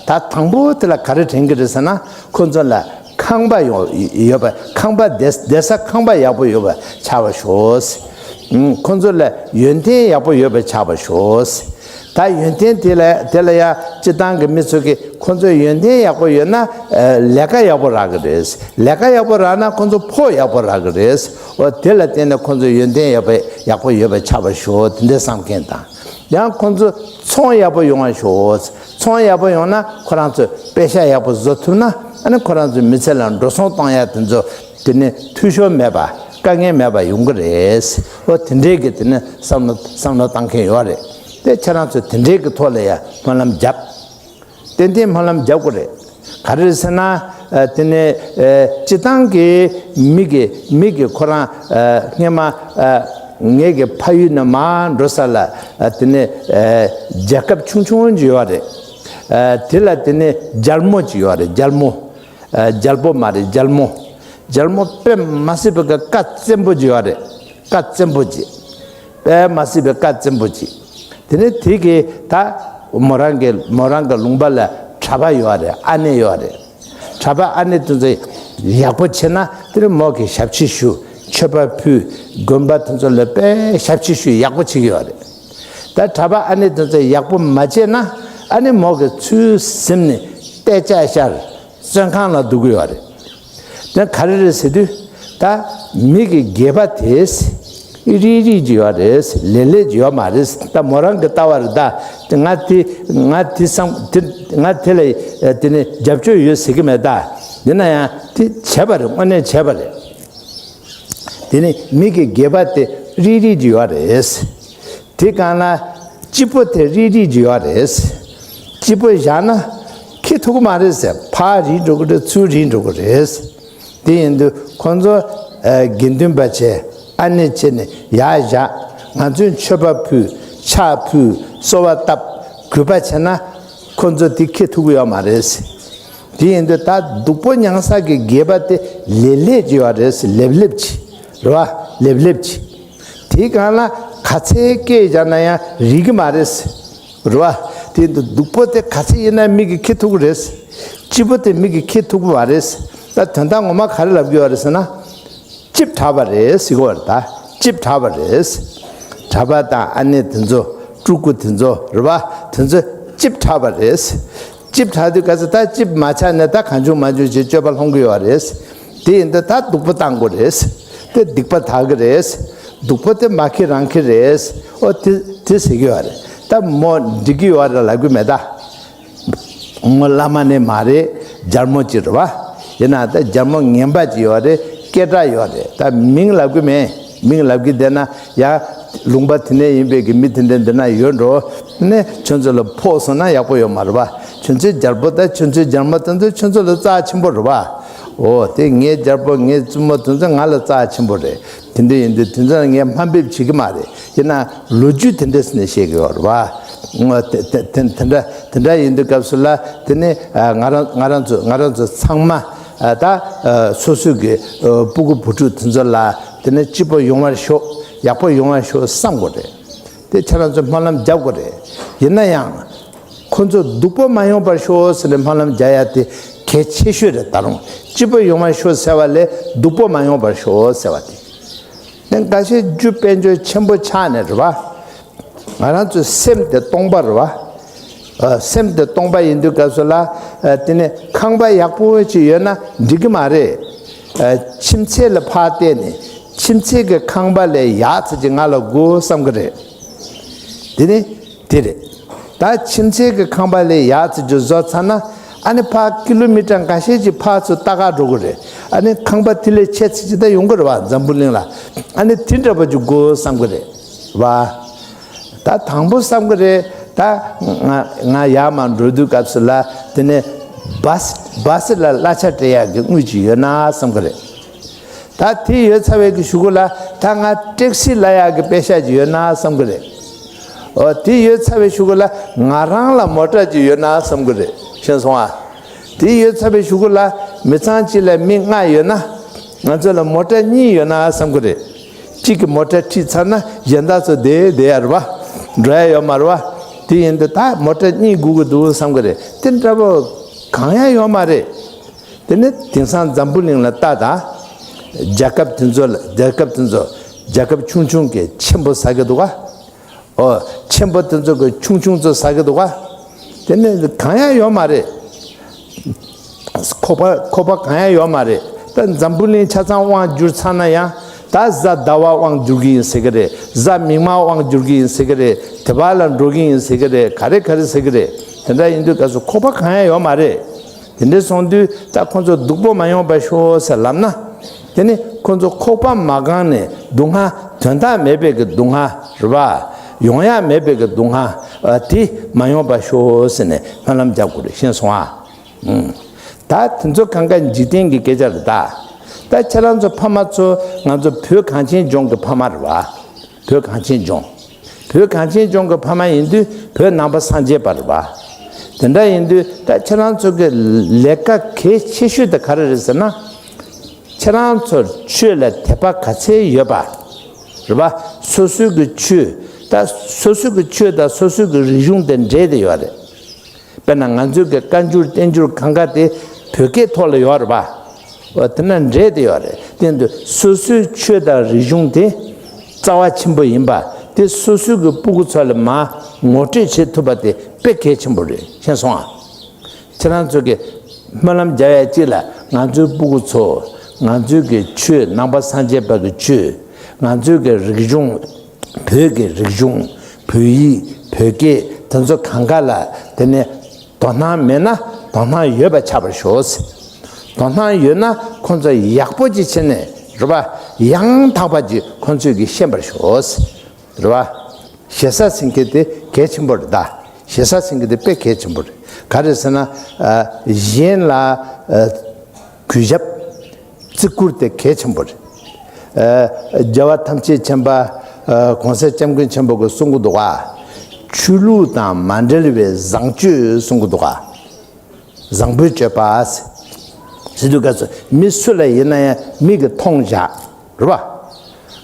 ད་དང་པོ་དེ་ལ་ག་རེ་དྲན་གྱི་རེད་ཟེར་ན། ཁོ་ཚོ་ལ་ཁང་པ་ཡོང་ཡོད་པ། ཁང་པ་བསྡད་བསྡད་ས་ཁང་པ་ཡག་པོ་ཡོད་པ་ཆགས་པར་ཤོག། ཁོ་ཚོ་ལ་ཡོན་ཏན་ཡག་པོ་ཡོད་པ་ཆགས་པར་ཤོག། ད་ཡོན་ཏན་དེ་ལ་དེ་ལ་ཡང་སྤྱིར་བཏང་གི་མི་ཚོ་གིས་ཁོ་ཚོ་ཡོན་ཏན་ཡག་པོ་ཡོད་ན་ལས་ཀ་ཡག་པོ་རག་གི་རེད། ལས་ཀ་ཡག་པོ་རག་ན་ཁོ་ཚོ་ཕོགས་ཡག་པོ་རག་གི་རེད། འོ་དེ་ལ་བརྟེན་ནས་ཁོ་ཚོ་ཡོན་ཏན་ཡག་པོ་ཡག་པོ་ཡོད་པ་ཆགས་པར་ཤོག། དེ་འདྲའི་བསམ་མཁན་དང་། ཡང་ཁོ་ཚོ་ཚོང་ཡག་པོ་ཡོང་བར་ཤོག། ཚོང་ཡག་པོ་ཡོང་ན་ཁོ་རང་ཚོས་པེ་ཤ་ཡག་པོ་བཟོ་ཐུབ་ན། ཨ་ནི་ཁོ་རང་ཚོའི་མི་ཚེ་ལ་འགྲོ་སོང་གཏོང་ཡག་དེ་ཚོ་དེ་ནི་འཐུས་ཤོར་མེད་པ། དཀའ་ངལ་མེད་པ་ཡོང་གི་རེད། འོ་དེ་འདྲའི་གི་དེ་ནི་བསམ་བློ་བསམ་བློ་བཏང་མཁན་ཡོད་རེད། དེ་ཁྱེད་རང་ཚོས་དེ་འདྲའི་གི་ཐོག་ལ་ཡང་སྨོན་ལམ་བརྒྱབ། ཏན་ཏན་སྨོན་ལམ་རྒྱབ་དགོས་རེད། ག་རེ་ཟེར་ན། ཨ། དེ་ནས། ཨ། སྤྱི་བཏང་གི་མི་གི་མི་གི་ཁོ་རང་། ཨ། སྔས་མ། ཨ། ངེད་ཀྱི་ཕ་ཡུལ་ནས་མར་འགྲོ་ས་ལ། ཨ། དེ་ནས། ཨ། རྒྱལ་ཁབ་ཆུང་ཆུང་ཅིག་ཡོད་རེད། ཨ། དེ་ལ་དེ་ནས་རྒྱལ་མོ་ཅིག་ཡོད་རེད། རྒྱལ་མོ། ཨ། རྒྱལ་པོ་མ་རེད། རྒྱལ་མོ། རྒྱལ་མོ་དཔེ་མ་སྲིད་པའི་ཀ་བཙན་པོ་ཅིག་ཡོད་རེད། བཀའ་བཙན་པོ་ཅིག་དཔེ་མ་སྲིད་པའི་བཀའ་བཙན་པོ་ཅིག་དེ་ནས་དེ་གིས་ད་མོ་རང་གི་མོ་རང་གི་ལུང་པ་ལ་གྲྭ་པ་ཡོད་རེད། ཨ་ནེ་ཡོད་རེད། གྲྭ་པ་ཨ་ནེ་དེ་ཚོ་ཡག་པོ་བྱས་ན་དེ་ནས་མོ་གིས་ཞབས་ཕྱི་ཞུ། མཆོད་པ་ཕུལ། དགོན་པ་དེ་ཚོ་ལ་དཔེ་ཞབས་ཕྱི་ཞུ་ཡག་པོ་བྱེད་ཀྱི་ཡོད་རེད། ད་གྲྭ་པ་ཨ་ནེ་དེ་ཚོ་ཡག་པོ་མ་བྱས་ན་ཨ་ནེ་མོ་གིས་ཚུར་ཟིན་ནས་ཏེ་ལྕག་ཤར་བཙོན་ཁང་ལ་འདུག་གི་ཡོད་རེད། དེ་ག་རེ་རེད་ཟེར་དུས། ད་མི་གི་སྒལ་པ་དེ་རིལ་རིལ་གྱི་ཡོད་རེད། ལེབ་ལེབ་ཀྱི་ཡོད་མ་རེད། ད་མོ་རང་གི་ལྟ་བ་རེད། ད་ང་དེ་ང་དེ་བསམ་དེ་ང་དེ་ལ་དེ་ནི་རྒྱབ་སྐྱོར་ཡོད་ཟེར་གི་མེད། ད་ཡིན་ན་ཡང་དེ་བྱས་པ་རེད། དངོས་གནས་བྱས་པ་རེད། དེ་ནི་མི་གི་སྒལ་པ་དེ་རིལ་རིལ་གྱི་ཡོད་རེད། དེ་གང་ལ་སྤྱི་པོ་དེ་རིལ་རིལ་གྱི་ཡོད་རེད། སྤྱི་པོ་བཞག་ན་འཁྱེར་ཐུབ་ཀྱི་མ་རེད་ཟེར། ཕར་རིལ་འགྲོ་གི་རེད། ཚུར་རིལ་འགྲོ་གི་རེད། དེ་ཡིན་དུས་ཁོང་ཚོ་ཨ་དགེ་འདུན་པ་བྱས་ཨ་ནེ་བྱས་ནས་ཡར་བཞག་ང་ཚོས་མཆོད་པ་ཕུལ། ཕྱག་ཕུལ། གསོལ་བ་བཏབ། གུས་པ་བྱས་ན་ཁོང་ཚོ་དེ་འཁྱེར་ཐུབ་ཀྱི་ཡོད་མ་རེད། དེ་ཡིན་དུས་ད་སྡུག་པོ་མྱངས་ས་གི་སྒལ་པ་དེ་ལེབ་ལེབ་ཅིག་ཡོད་རེད། ལེབ་ལེབ་ཅིག་རེད་བ། ལེབ་ལེབ་ཅིག་དེའི་སྒང་ལ་ག་ཚད་སྐད་བརྒྱབ་ན་ཡང་རིལ་གྱི་མ་རེད། རེད་བ། དེ་འདུག་སྡུག་པོ་དེ་ག་ཚད་ཡིན་ན་མི་གིས་འཁྱེར་ཐུབ་ཀྱི་རེད། སྐྱིད་པོ་དེ་མི་གིས་འཁྱེར་ཐུབ་ཀྱི་མ་རེད། ད་དོན་དག་ངོ་མ་ག་རེ་ལབ་ཀྱི་ཡོད་རེད་ཟེར་ན། ལྕེབ་དྲགས་པ་རེད་ཟེར་གྱི་ཡོད་རེད། ད་ལྕེབ་དྲགས་པ་རེད། གྲྭ་པ་དང་ཨ་ནེ་དེ་ཚོ་སྤྲུལ་སྐུ་དེ་ཚོ་རེད་བ། དེ་ཚོ་ལྕེབ་དྲགས་པ་རེད། ལྕེབ་དྲགས་དུས་ག་ཚོད་ད་ལྕེབ་མ་ཆགས་ནས་ད་གང་བྱུང་མང་བྱུང་བྱས་སྤྱོད་པ་སློང་གི་ཡོད་རེད། དེ་ཡིན་དུས་ད་སྡུག་པོ་བཏང་དགོས་རེད། དེ་སྡིག་པ་དག་གི་རེད། སྡུག་པོ་དེ་མ་འཁྱེར་རང་འཁྱེར་རེད། ཨོ་དེ་དེ་ཟེར་གྱི་ཡོད་རེད། ད་མོ་འགྲིག་གི་ཡོད་རེད་ལབ་གི་མེད་ད། མོ་བླ་མ་ནི་མ་རེད། རྒྱལ་མོ་ཅིག་རེད་བ། ཡིན་ན་ད་རྒྱལ་མོ་ངན་པ་ཅིག་ཡོད་རེད། སྐད་གྲགས་ཡོད་རེད། ད་མིང་ལབ་གི་མེད། མིང་ལབ་གི་བསྡད་ན་ཡང་ལུང་པ་དེ་ནས་ཡིན་པའི་གི་མི་དེ་འདྲ་འདི་ན་ཡོད་འགྲོ། ནས་ཁྱོད་ཚོ་ལ་ཕོག་སོང་ན་ཡག་པོ་ཡོད་མ་རེད་བ། ཁྱོད་ཚོའི་རྒྱལ་པོ་དང་ཁྱོད་ཚོའི་རྒྱལ་མོ་དེ་ཚོ་ཁྱོད་ཚོ་ལ་རྩ་ཆེན་པོ་རེད་བ། འོ་དེ་ངའི་རྒྱལ་པོ་ངའི་བཙུན་མོ་དེ་ཚོ་ང་ལ་རྩ་ཆེན་པོ་རེད། དེ་འདྲ་ཡིན་དུས་དེ་ཚོ་ལ་ངས་དམའ་འབེབས་བྱེད་ཀྱི་མ་རེད། ཡིན་ན་ལོ་རྒྱུས་དེ་འདྲ་ཟེར་ནས་བཤད་ཀྱི་ཡོད་རེད་བ། དེ་དེ་དེ་དེ་འདྲ་དེ་འདྲ་ཡིན་དུས་སྐབས་སུ་ལ་དེ་ནི་ང་རང་ང་རང་ཚོ་ང་རང་ཚོ་ཚང་མ་ད་སོ་སོའི་གི་སྤུ་གུ་བུ་ཕྲུག་དེ་ཚོ་ལ་དེ་ནི་སྐྱིད་པོ་ཡོང་བར་ཤོག་ཡག་པོ་ཡོང་བར་ཤོག་བསམ་དགོས་རེད། དེ་ཁྱེད་རང་ཚོ་སྨོན་ལམ་རྒྱབ་དགོས་རེད། ཡིན་ན་ཡང་། ཁོ་ཚོ་སྡུག་པོ་མ་ཡོང་བར་ཤོག་ཟེར་ནས་སྨོན་ལམ་རྒྱག་ཡ་དེ་གལ་ཆེ་ཤོས་རེད། ད་རུང་སྐྱིད་པོ་ཡོང་བར་ཤོག་ཟེར་བ་ལས་སྡུག་པོ་མ་ཡོང་བར་ཤོག་ཟེར་བ་དེ། དེ་འགའ་ཤས་རྒྱུ་དཔལ་འབྱོར་ཆེན་པོ་ཆགས་ནས་རེད་བ། ང་རང་ཚོའི་སེམས་དེ་སྟོང་པ་རེད་བ། ཨ། སེམས་དེ་སྟོང་པ་ཡིན་དུས་སྐབས་སུ་ལ། ཨ། དེ་ནས་ཁང་པ་ཡག་པོ་ཅིག་ཡོད་ན་འགྲིག་གི་མ་རེད། ཨ། ཁྱིམ་མཚེས་ལ་ཕར་བལྟས་ནས་ཁྱིམ་མཚེས་ཀྱི་ཁང་པ་ལས་ཡག་ཚད་ཅིག་ང་ལ་དགོས་བསམ་གི་རེད། དེ་ནི། དེ་རེད། ད་ཁྱིམ་མཚེས་ཀྱི་ཁང་པ་ལས་ཡག་ཙི་ཅིག་བཟོ་ཚར་ན། ཨ་ནི་ཕར་ཀི་ལོ་མི་ཊར་འགའ་ཤས་ཅིག་ཕར་ཚུར་ལྟ་ག་འགྲོ་གི་རེད། ཨ་ནི་ཁང་པ་དེ་ལས་ཆེ་ཙི་ཅིག་ད་ཡོང་གི་རེད་བ། འཛམ་བུ་གླིང་ལ། ཨ་ནི་དེ་འདྲ་པོ་ཅིག་དགོས་བསམ་གི་རེད་བ། ད་དང་པོ་བསམ་གི་རེད། ད་ང་ང་ཡར་མར་འགྲོ་དུས་སྐབས་སུ་ལ་དེ་ནས་བཱ་སི་བཱ་སི་ལ་གླ་ཆ་སྤྲད་ཡག་གི་དངུལ་ཅིག་ཡོད་ན་བསམ་གི་རེད། ད་དེ་ཡོད་ཚར་བའི་གི་གཞུག་གུ་ལ་ད་ང་ཊེག་སི་གླ་ཡག་གི་པེ་ཤ་ཅིག་ཡོད་ན་བསམ་གི་རེད། ཨོ་དེ་ཡོད་ཚར་བའི་གཞུག་གུ་ལ་ང་རང་ལ་མོ་ཊ་ཅིག་ཡོད་ན་བསམ་གི་རེད། ཤེས་སོང་ཨ། དེ་ཡོད་ཚར་བའི་གཞུག་གུ་ལ་མི་ཚང་གཅིག་ལ་མི་ལྔ་ཡོད་ན་ང་ཚོ་ལ་མོ་ཊ་གཉིས་ཡོད་ན་བསམ་གི་རེད། གཅིག་གི་མོ་ཊ་ཁྲིད་ཚར་ན་གཞན་དག་ཚོ་བསྡད་བསྡད་ཡ་རེད་བ། འགྲོ་ཡ་ཡོད་མ་རེད་བ། དེ་ཡིན་དུས་ད་མོ་ཊ་གཉིས་དགོས་ཀྱི་འདུག་བསམ་གི་རེད། དེ་འདྲ་པོ་གང་ཡང་ཡོད་མ་རེད། དེ་ནས་དེང་སང་འཛམ་བུ་གླིང་ལ་ལྟ་དང་། རྒྱལ་ཁབ་དེ་ཚོ་ལ་རྒྱལ་ཁབ་དེ་ཚོ་རྒྱལ་ཁབ་ཆུང་ཆུང་གིས་ཆེན་པོ་ཟ་གི་འདུག་ག་ཨོ་ཆེན་པོ་དེ་ཚོ་གིས་ཆུང་ཆུང་ཚོ་ཟ་གི་འདུག་ག་དེ་ནས་གང་ཡང་ཡོད་མ་རེད། ཁོག་པ་ཁོག་པ་གང་ཡང་ཡོད་མ་རེད། ད་འཛམ་བུ་གླིང་ཆ་ཚང་དབང་བསྒྱུར་ཚར་ན་ཡང་ད་གཟའ་ཟླ་བ་དབང་བསྒྱུར་གི་ཡིན་ཟེར་གི་རེད། གཟའ་མིག་དམར་དབང་བསྒྱུར་གི་ཡིན་ཟེར་གི་རེད། དེ་བར་ལ་འགྲོ་གི་ཡིན་ཟེར་གི་རེད། ག་རེ་ག་རེ་ཟེར་གི་རེད། དེ་འདྲ་ཡིན་དུས་སྐབས་སུ་ཁོག་པ་གང་ཡང་ཡོད་མ་རེད། དེ་འདྲ་སོང་དུས་ད་ཁོང་ཚོ་སྡུག་པོ་མ་ཡོང་བར་ཤོག་ཟེར་ལབ་ན། དེ་ནི་ཁོང་ཚོ་ཁོག་པ་མ་གང་ནས་སྡུག་བསྔལ་དོན་དག་མེད་པའི་གི་སྡུག་བསྔལ་རེད་པ། ཡོང་ཡ་མེད་པའི་གི་སྡུག་བསྔལ། ཨ། དེ་མ་ཡོང་བ་ཤོག་ཟེར་ནས་སྨོན་ལམ་རྒྱག་དགོས་རེད། ཤེས་སོང་ཨ། ཨུམ། ད་དེ་ཚོ་གང་ག་འཇིག་རྟེན་གྱི་སྐད་ཆ་རེད་ད། ད་ཁྱེད་རང་ཚོ་ཕ་མ་ཚོ་ང་ཚོ་བོད་གངས་ཅན་ལྗོངས་ཀྱི་ཕ་མ་རེད་བ། བོད་གངས་ཅན་ལྗོངས། བོད་གངས་ཅན་ལྗོངས་ཀྱི་ཕ་མ་ཡིན་དུས་བོད་ནང་པ་སངས་རྒྱས་པ་རེད་བ། དེ་འདྲ་ཡིན་དུས་ད་ཁྱེད་རང་ཚོ་གི་ལས་ཀ་གལ་ཆེ་ཤོས་དེ་ག་རེ་རེད་ཟེར་ན། ཁྱེད་རང་ཚོར་ཆོས་ལ་དད་པ་ག་ཚད་ཡོད་པ། རེད་བ། སོ་སོའི་གི་ཆོས། ད་སོ་སོའི་གི་ཆོས་དང་སོ་སོའི་གི་རིག་གཞུང་དེ་འདྲེས་ཏེ་ཡོད་རེད། དཔེར་ན་ང་ཚོའི་གི་བཀའ་འགྱུར་བསྟན་འགྱུར་གང་ག་དེ་བོད་སྐད་ཐོག་ལ་ཡོད་རེད་བ། འོ་དེ་ན་འདྲེས་ཏེ་ཡོད་རེད། དེ་འདུག་སོ་སོའི་ཆོས་དང་རིག་གཞུང་དེ་རྩ་བ་ཆེན་པོ་ཡིན་པ་དེ་སོ་སོའི་གི་སྤུ་གུ་ཚོ་ལ་མར་ངོ་སྤྲོད་བྱེད་ཐུབ་པ་དེ་དཔེ་གལ་ཆེན་པོ་རེད། ཤེས་སོང་ཨ། ཁྱེད་རང་ཚོ་གི་སྨོན་ལམ་རྒྱག་ཡ་གཅིག་ལ་ང་ཚོའི་སྤུ་གུ་ཚོ་ང་ཚོའི་གི་ཆོས་ནང་པ་སངས་རྒྱས་པ་གི་ཆོས། ང་ཚོའི་གི་རིག་གཞུང་། བོད་ཀྱི་རིག་གཞུང་། བོད་ཡིག་བོད་སྐད་དེ་ཚོ་གང་ག་ལ་དེ་ནས་དོ་སྣང་མེད་ན་དོ་སྣང་ཡོད་པ་ཆགས་པར་ཤོག། དོ་སྣང་ཡོད་ན་ཁོང་ཚོ་ཡག་པོ་ཅིག་བྱས་ནས་རེད་བ། ཡང་དག་པ་ཅིག་ཁོང་ཚོས་གི་ཤེས་པར་ཤོག། རེད་བ། ཞེ་ས་ཟེར་མཁན་དེ་གལ་ཆེན་པོ་རེད་ད། ཞེ་ས་ཟེར་མཁན་དེ་དཔེ་གལ་ཆེན་པོ་རེད། ག་རེ་ཟེར་ན། ཨ། གཞན་ལ་ཨ། གུས་ཞབས་བརྩི་བཀུར་དེ་གལ་ཆེན་པོ་རེད། ཨ། རྒྱལ་བ་ཐམས་ཅད་མཁྱེན་པ། ཨ། གོང་ས་སྐྱབས་མགོན་ཆེན་པོ་གིས་གསུང་གི་འདུག་ག། ཆོས་ལུགས་དང་མ་འབྲེལ་བའི་བཟང་སྤྱོད་གསུང་གི་འདུག་ག། བཟང་པོའི་སྤྱོད་པ། ཟེར་དུས་སྐབས་སུ་མི་སུ་ལ་ཡིན་ན་ཡང་མིག་གིས་མཐོང་བཞག། རེད་བ།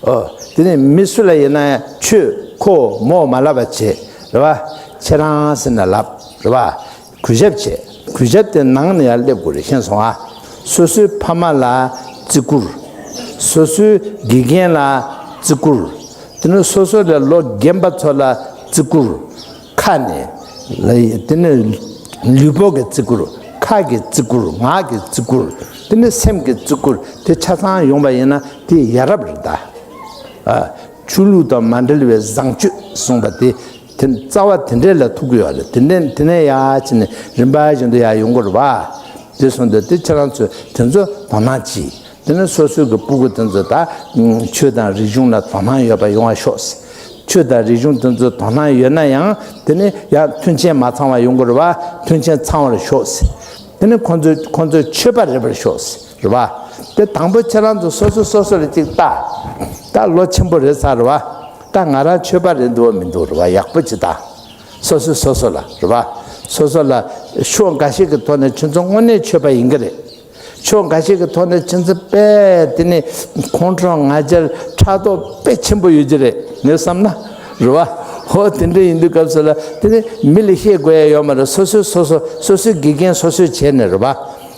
ཨོ། དེ་ནས་མི་སུ་ལ་ཡིན་ན་ཡང་ཁྱོད་ཁོ་མོ་མ་ལབ་པ་བྱེད། རེད་བ། ཁྱེད་རང་ཟེར་ནས་ལབ། རེད་བ། གུས་ཞབས་བྱེད། གུས་ཞབས་དེ་ནང་ནས་ཡར་སླེབས་དགོས་རེད། ཤེས་སོང་ཨ། སོ་སོའི་ཕ་མ་ལ་བརྩི་བཀུར། སོ་སོའི་དགེ་རྒན་ལ་བརྩི་བཀུར། དེ་ནས་སོ་སོ་ལས་ལོ་རྒན་པ་ཚོ་ལ་བརྩི་བཀུར། ཁ་ནས། དེ་ནས་ལུས་པོ་གི་བརྩི་བཀུར། ཁ་གི་བརྩི་བཀུར། ངག་གི་བརྩི་བཀུར། དེ་ནས་སེམས་ཀྱི་བརྩི་བཀུར་དེ་ཆ་ཚང་ཡོང་བ་ཡིན་ན་དེ་ཡ་རབས་རེད་ད། ཨ། ཆོས་ལུགས་དང་མ་འབྲེལ་བའི་བཟང་སྤྱོད་གསུངས་པ་དེ་དེ་རྩ་བ་དེ་འདྲས་ལ་ཐུག་གི་ཡོད་རེད། དེ་འདྲས་དེ་ནས་ཡར་ཕྱིན་ནས་རིམ་པ་བཞིན་དུ་ཡར་ཡོང་གི་རེད་བ། དེ་སོང་དུས་དེ་ཁྱེད་རང་ཚོས་དེ་ཚོ་དོ་སྣང་གྱིས། དེ་ནས་སོ་སོའི་གི་སྤུ་གུ་དེ་ཚོ་ད་ཆོས་དང་རིག་གཞུང་ལ་དོ་སྣང་ཡོད་པ་ཡོང་བ་ཤོག། ཆོས་དང་རིག་གཞུང་དེ་ཚོ་དོ་སྣང་ཡོད་ན་ཡང་དེ་ནས་ཡང་མཐུན་རྐྱེན་མ་ཚང་བ་ཡོང་གི་རེད་བ། མཐུན་རྐྱེན་ཚང་བར་ཤོག། དེ་ནས་ཁོང་ཚོས་ཁོང་ཚོས་ཆོས་པ་རེད་པར་ཤོག། རེད་བ། དེ་དང་པོ་ཁྱེད་རང་ཚོ་སོ་སོ་སོ་སོ་ལ་གཅིག་ལྟ། ད་ལོ་ཆེན་པོ་རེད་ཚར་རེད་བ། ད་ང་རང་ཆོས་པ་རེད་འདུག་བ་མི་འདུག་རེད་བ། ཡག་པོ་ཅིག་ལྟ། སོ་སོ་སོ་སོ་ལ་རེད་བ། སོ་སོ་ལ་ཕྱོགས་འགའ་ཞིག་གི་ཐོག་ནས་ཁྱོད་ཚོ་དངོས་གནས་ཆོས་པ་ཡིན་གྱི་རེད། ཕྱོགས་འགའ་ཞིག་གི་ཐོག་ནས་ཁྱོད་ཚོ་དཔེ་དེ་ནི་ཁོང་ཁྲོ་ང་རྒྱལ་ཕྲག་དོག་དཔེ་ཆེན་པོ་ཡོད་ཀྱི་རེད། ངས་བསམ་ན་རེད་བ། ཧོ་དེ་འདྲ་ཡིན་དུས་སྐབས་སུ་ལ་དེ་ནི་མི་ལ་བཤད་དགོས་ཡ་ཡོད་མ་རེད། སོ་སོས་སོ་སོ་སོ་སོའི་དགེ་རྒན་སོ་སོས་བྱས་ནས་རེད་བ།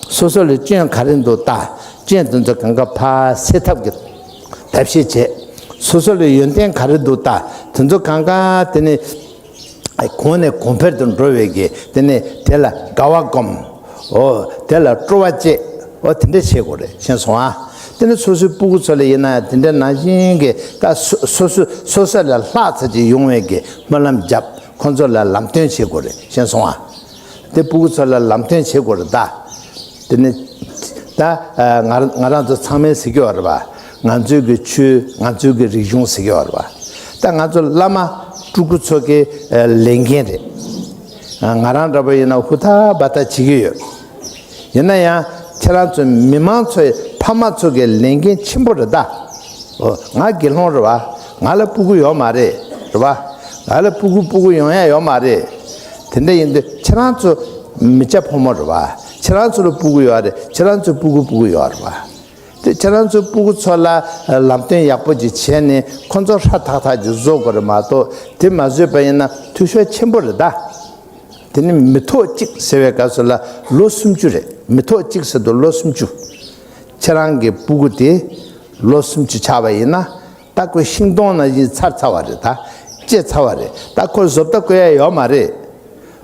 སོ་སོ་ལ་སྐྱོན་ག་རེ་འདུག་ལྟ། སྐྱོན་དེ་ཚོ་གང་ག་ཕར་སེལ་ཐབས་ཀྱི་ཐབས་ཤེས་བྱེད། སོ་སོ་ལ་ཡོན་ཏན་ག་རེ་འདུག་ལྟ། དེ་ཚོ་གང་ག་དེ་ནི་གོང་ནས་གོང་འཕེལ་དུ་འགྲོ་བའི་གི་དེ་ནས་དེ་ལ་དགའ་བ་སྒོམ། འོ། དེ་ལ་སྤྲོ་བ་བསྐྱེད། འོ་དེ་འདྲ་བྱེད་དགོས་རེད། ཤེས་སོང་ཨ། དེ་ནས་སོ་སོའི་སྤུ་གུ་ཚོ་ལ་ཡིན་ན་དེ་འདྲ་ནང་བཞིན་གི་ད་སོ་སོ་སོ་སོ་ལས་ལྷག་ཙམ་ཅིག་ཡོང་བའི་གི་སྨོན་ལམ་བརྒྱབ། ཁོང་ཚོ་ལ་ལམ་སྟོན་བྱེད་དགོས་རེད། ཤེས་སོང་ཨ། དེ་སྤུ་གུ་ཚོ་ལ་ལམ་སྟོན་བྱེད་དགོས་རེད་ད། དེ་ནི། ད་ང་ང་རང་ཚོ་ཚང་མས་ཟེར་གྱི་ཡོད་རེད་བ། ང་ཚོའི་གི་ཆོས་ང་ཚོའི་གི་རིག་གཞུང་ཟེར་གྱི་ཡོད་རེད་བ། ད་ང་ཚོ་བླ་མ་སྤྲུལ་སྐུ་ཚོ་གི་ལས་འགན་རེད། ང་རང་འདྲ་པོ་ཡིན་ན་ཧུར་ཐག་འབད་ཐག་བྱེད་ཀྱི་ཡོད། ཡིན་ན་ཡང་ཁྱེད་རང་ཚོ་མི་མང་ཚོའི་ཕ་མ་ཚོ་གི་ལས་འགན་ཆེན་པོ་རེད་ད། ཨོ། ང་དགེ་སློང་རེད་བ། ང་ལ་སྤུ་གུ་ཡོད་མ་རེད། རེད་བ། ང་ལ་སྤུ་གུ་སྤུ་གུ་ཡོང་ཡ་ཡོད་མ་རེད། དེ་འདྲ་ཡིན་དུས་ཁྱེད་རང་ཚོ་མི་སྐྱ་ཕོ་མོ་རེད་བ། ཁྱེད་རང་ཚོ་ལ་སྤུ་གུ་ཡོད་རེད། ཁྱེད་རང་ཚོའི་སྤུ་གུ་སྤུ་གུ་ཡོད་རེད་བ། དེ་ཁྱེད་རང་ཚོའི་སྤུ་གུ་ཚོ་ལ་ལམ་སྟོན་ཡག་པོ་ཅིག་བྱས་ནས་ཁོ་ཚོ་ཧྲ་ཐག་ཐག་ཅིག་བཟོ་དགོས་རེད་མ་གཏོགས། དེ་མ་བཟོས་པ་ཡིན་ན་འཐུས་ཤོར་ཆེན་པོ་རེད་ད། དེ་ནི་མི་ཐོག་གཅིག་ཟེར་བའི་སྐབས་སུ་ལ་ལོ་སུམ་ཅུ་རེད། མི་ཐོག་གཅིག་ཟེར་དུས་ལོ་སུམ་ཅུ། ཁྱེད་རང་གི་སྤུ་གུ་དེ་ལོ་སུམ་ཅུ་ཆགས་པ་ཡིན་ན། ད་ཁོ་ཤིང་སྡོང་ནང་བཞིན་ཚར་ཚར་བ་རེད་ད། བཅད་ཚར་བ་རེད། ད་ཁོ་བཟོ་ལྟ་བཀོལ་ཡ་ཡོད་མ་རེད།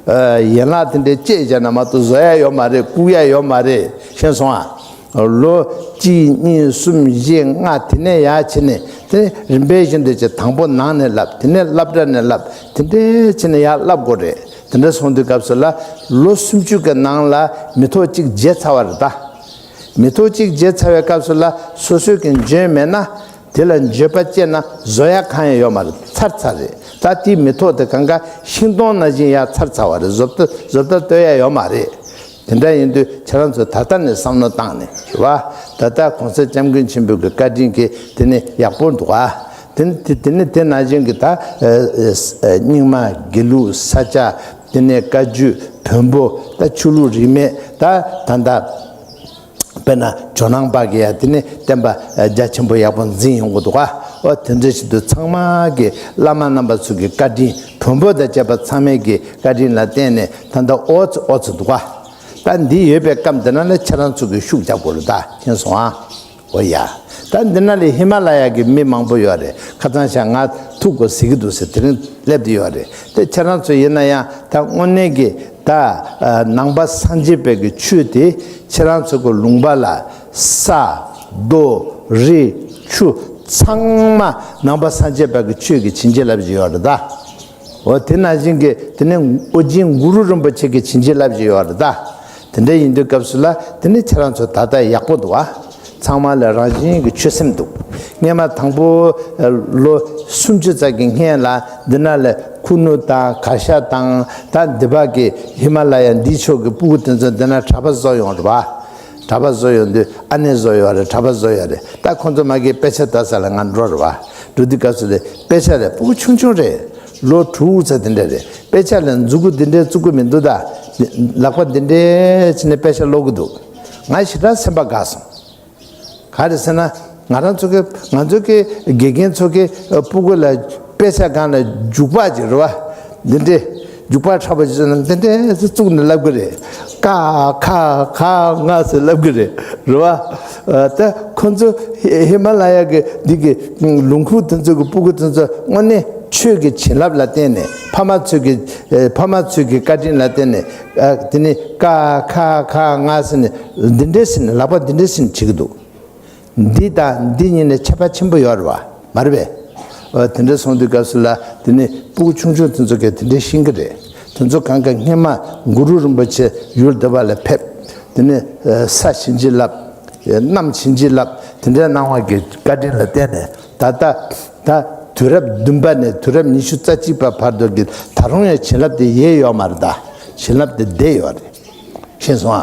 ཨ། ཡན་ལག་དེ་འདྲའི་བཅད་བྱས་ན་མ་གཏོགས་བཟོ་ཡ་ཡོད་མ་རེད། བཀུག་ཡ་ཡོད་མ་རེད། ཤེས་སོང་ཨ། ལོ་གཅིག་གཉིས་གསུམ་བཞི་ལྔ་དེ་ནས་ཡར་ཕྱིན་ནས་དེ་རིམ་པས་བཞིན་དུ་བྱས། དང་པོ་ནང་ནས་བསླབ། དེ་ནས་སློབ་གྲྭ་ནས་བསླབ། དེ་འདྲའི་ཕྱིན་ནས་ཡར་བསླབ་དགོས་རེད། དེ་འདྲ་སོང་དུས་སྐབས་སུ་ལ་ལོ་སུམ་ཅུ་གི་ནང་ལ་མི་ཐོག་གཅིག་བརྗེ་ཚར་བ་རེད་ད། མི་ཐོག་གཅིག་བརྗེ་ཚར་བའི་སྐབས་སུ་ལ་སོ་སོའི་གི་འཇོན་མེད་ན། དེ་ལ་འགྱོད་པ་སྐྱེས་ན་བཟོ་ཡ་གང་ཡང་ཡོད་མ་རེད། ཚར་ཚར་རེད། ད་དེ་མི་ཐོག་དེ་གང་ག་ཤིང་སྡོང་ནང་བཞིན་ཡར་ཚར་ཚར་བ་རེད། བཟོ་ལྟ་བཟོ་ལྟ་ལྟོས་ཡ་ཡོད་མ་རེད། དེ་འདྲ་ཡིན་དུས་ཁྱེད་རང་ཚོ་ད་ལྟ་ནས་བསམ་བློ་བཏང་ནས་རེད་བ། ད་ལྟ་གོང་ས་སྐྱབས་མགོན་ཆེན་པོའི་གི་བཀའ་དྲིན་གྱིས་དེ་ནི་ཡག་པོ་འདུག་ཨ། དེ་ནི་དེ་དེ་ནི་དེ་ནང་བཞིན་གྱི་ད་རྙིང་མ་དགེ་ལུགས་ས་སྐྱ། དེ་ནས་བཀའ་བརྒྱུད་བོན་པོ། ད་ཆོས་ལུགས་རིས་མེད། ད་ད་ལྟ་དཔེར་ན་ཇོ་ནང་པ་གི་ཡ་དེ་ནི་བསྟན་པ་རྒྱ་ཆེན་པོ་ཡག་པོ་འཛིན་ཡོང་གི་འདུག་ཨ། འོ་དེ་འདྲ་ཞིག་ཏུ་ཚང་མ་གི་བླ་མ་རྣམ་པ་ཚོ་གི་བཀའ་དྲིན། བོན་པོ་དང་བཅས་པ་ཚང་མའི་གི་བཀའ་དྲིན་ལ་བརྟེན་ནས་ད་ལྟ་ཨོ་ཙི་ཨོ་ཙི་འདུག་ཨ། ད་འདི་ཡོད་པའི་སྐབས་འདི་ན་ལ་ཁྱེད་རང་ཚོ་གི་ཤུགས་རྒྱག་དགོས་རེད། ད་མཁྱེན་སོང་ཨ། འོ་ཡ། ད་འདི་ན་ལས་ཧི་མ་ལ་ཡ་གི་མི་མང་པོ་ཡོད་རེད། ཁ་ཚང་ཤ་ང་ཐུག་དགོས་ཟེར་གི་འདུག་ཟེར་དེ་རིང་སླེབས་དེ་ཡོད་རེད། དེ་ཁྱེད་རང་ཚོ་ཡིན་ན་ཡང་ད་དངོས་གནས་ཀྱི་ད་ནང་པ་སངས་རྒྱས་པའི་གི་ཆོས་དེ་ཁྱེད་རང་ཚོ་གི་ལུང་པ་ལ་ས་རྡོ་རི་ཆུ་ཚང་མ་ནང་པ་སངས་རྒྱས་པའི་གི་ཆོས་ཀྱི་བྱིན་གྱིས་བརླབས་ཀྱི་ཡོད་རེད་ད། འོ་དེ་ནང་བཞིན་གྱི་དེ་ནས་ཨོ་རྒྱན་གུ་རུ་རིན་པོ་ཆེ་གི་བྱིན་གྱིས་བརླབས་ཀྱི་ཡོད་རེད་ད། དེ་འདྲ་ཡིན་དུས་སྐབས་སུ་ལ་དེ་ནི་ཁྱེད་རང་ཚོ་ད་ལྟ་ཡག་པོ་འདུག་ཨ། ཚང་མ་ལ་རང་བཞིན་གྱི་ཆོད་སེམས་འདུག། སྔས་མ་དང་པོ་ལོ་སུམ་ཅུ་ཙམ་གྱི་སྔས་ལ་འདི་ན་ལ་ཁུ་ནུ་དང་གར་ཞ་དང་ད་འདི་བ་གི་ཧི་མ་ལ་ཡ་འདི་ཕྱོགས་ཀྱི་སྤུ་གུ་དེ་ཚོ་འདི་ན་གྲྭ་པ་བཟོ་ཡོང་རེད་བ། གྲྭ་པ་བཟོ་ཡོང་དུས་ཨ་ནེ་བཟོ་ཡོད་རེད། གྲྭ་པ་བཟོ་ཡོད་རེད། ད་ཁོང་ཚོ་མ་གི་དཔེ་ཆ་ལྟ་ས་ལ་ང་འགྲོ་རེད་བ། འགྲོ་དུས་སྐབས་སུ་ལ་དཔེ་ཆ་རེད། སྤུ་གུ་ཆུང་ཆུང་རེད། ལོ་དྲུག་ཙམ་དེ་འདྲ་རེད། དཔེ་ཆ་ལ་མཛུ་གུ་འདི་འདྲའི་བཙུགས་ཀྱི་མི་འདུག་ད། ལག་པ་འདི་འདྲའི་བྱས་ནས་དཔེ་ཆ་ཀློག་གི་འདུག། ང་ཞེ་དྲག་སེམས་པ་དགའ་སོང་། ག་རེ་ཟེར་ན། ང་རང་ཚོ་གི་ང་ཚོ་གི་དགེ་རྒན་ཚོ་གི་སྤུ་གུ་ལ་དཔེ་ཆ་སྒང་ལ་རྒྱུག་པ་ཅིག་རེད་བ། འདི་འདྲའི་རྒྱུག་པ་ཁྲ་པོ་ཅིག་བཟོས་ན་འདི་འདྲའི་བཙུགས་ནས་ལབ་གི་རེད། ཀ་ཁ་ག་ང་ཟེར་ལབ་གི་རེད། རེད་བ། ད་ཁོ་ཚོ་ཧི་མ་ལ་ཡ་གི་འདི་གི་ལུང་ཁུག་དེ་ཚོ་གི་སྤུ་གུ་དེ་ཚོ་དངོས་གནས་ཆོས་ཀྱི་བྱིན་རླབས་ལ་བརྟེན་ནས་ཕ་མ་ཚོ་གི་ཕ་མ་ཚོ་གི་བཀའ་དྲིན་ལ་བརྟེན་ནས་དེ་ནི་ཀ་ཁ་ག་ང་ཟེར་ནས་འདི་འདྲའི་ཟེར་ནས་ལག་པ་འདི་འདྲའི་ཟེར་ནས་བྱེད་ཀྱི་འདུག། འདི་དང་འདི་གཉིས་ནས་ཁྱད་པར་ཆེན་པོ་ཡོད་རེད་བ། མ་རེད་པས། འོ་དེ་འདྲ་སོང་དུས་སྐབས་སུ་ལ་དེ་ནི་སྤུ་གུ་ཆུང་ཆུང་དེ་ཚོ་གས་དེ་འདྲའི་ཤེས་ཀྱི་རེད། དེ་ཚོ་གང་ག་སྔས་མ་གུ་རུ་རིན་པོ་ཆེ་ཡུལ་འདི་པ་ལ་ཕེབས། དེ་ནི་ས་བྱིན་གྱིས་བརླབས། གནམ་བྱིན་གྱིས་བརླབས། དེ་འདྲའི་གནང་བ་གི་བཀའ་དྲིན་ལ་བརྟེན་ནས་ད་ལྟ་ད་དུས་རབས་བདུན་པ་ནས་དུས་རབས་ཉི་ཤུ་རྩ་གཅིག་པ་བར་དུ་གི་ད་རུང་ཡང་བྱིན་རླབས་དེ་ཡལ་ཡོད་མ་རེད། ད་བྱིན་རླབས་དེ་བསྡད་ཡོད་རེད། ཤེས་སོང་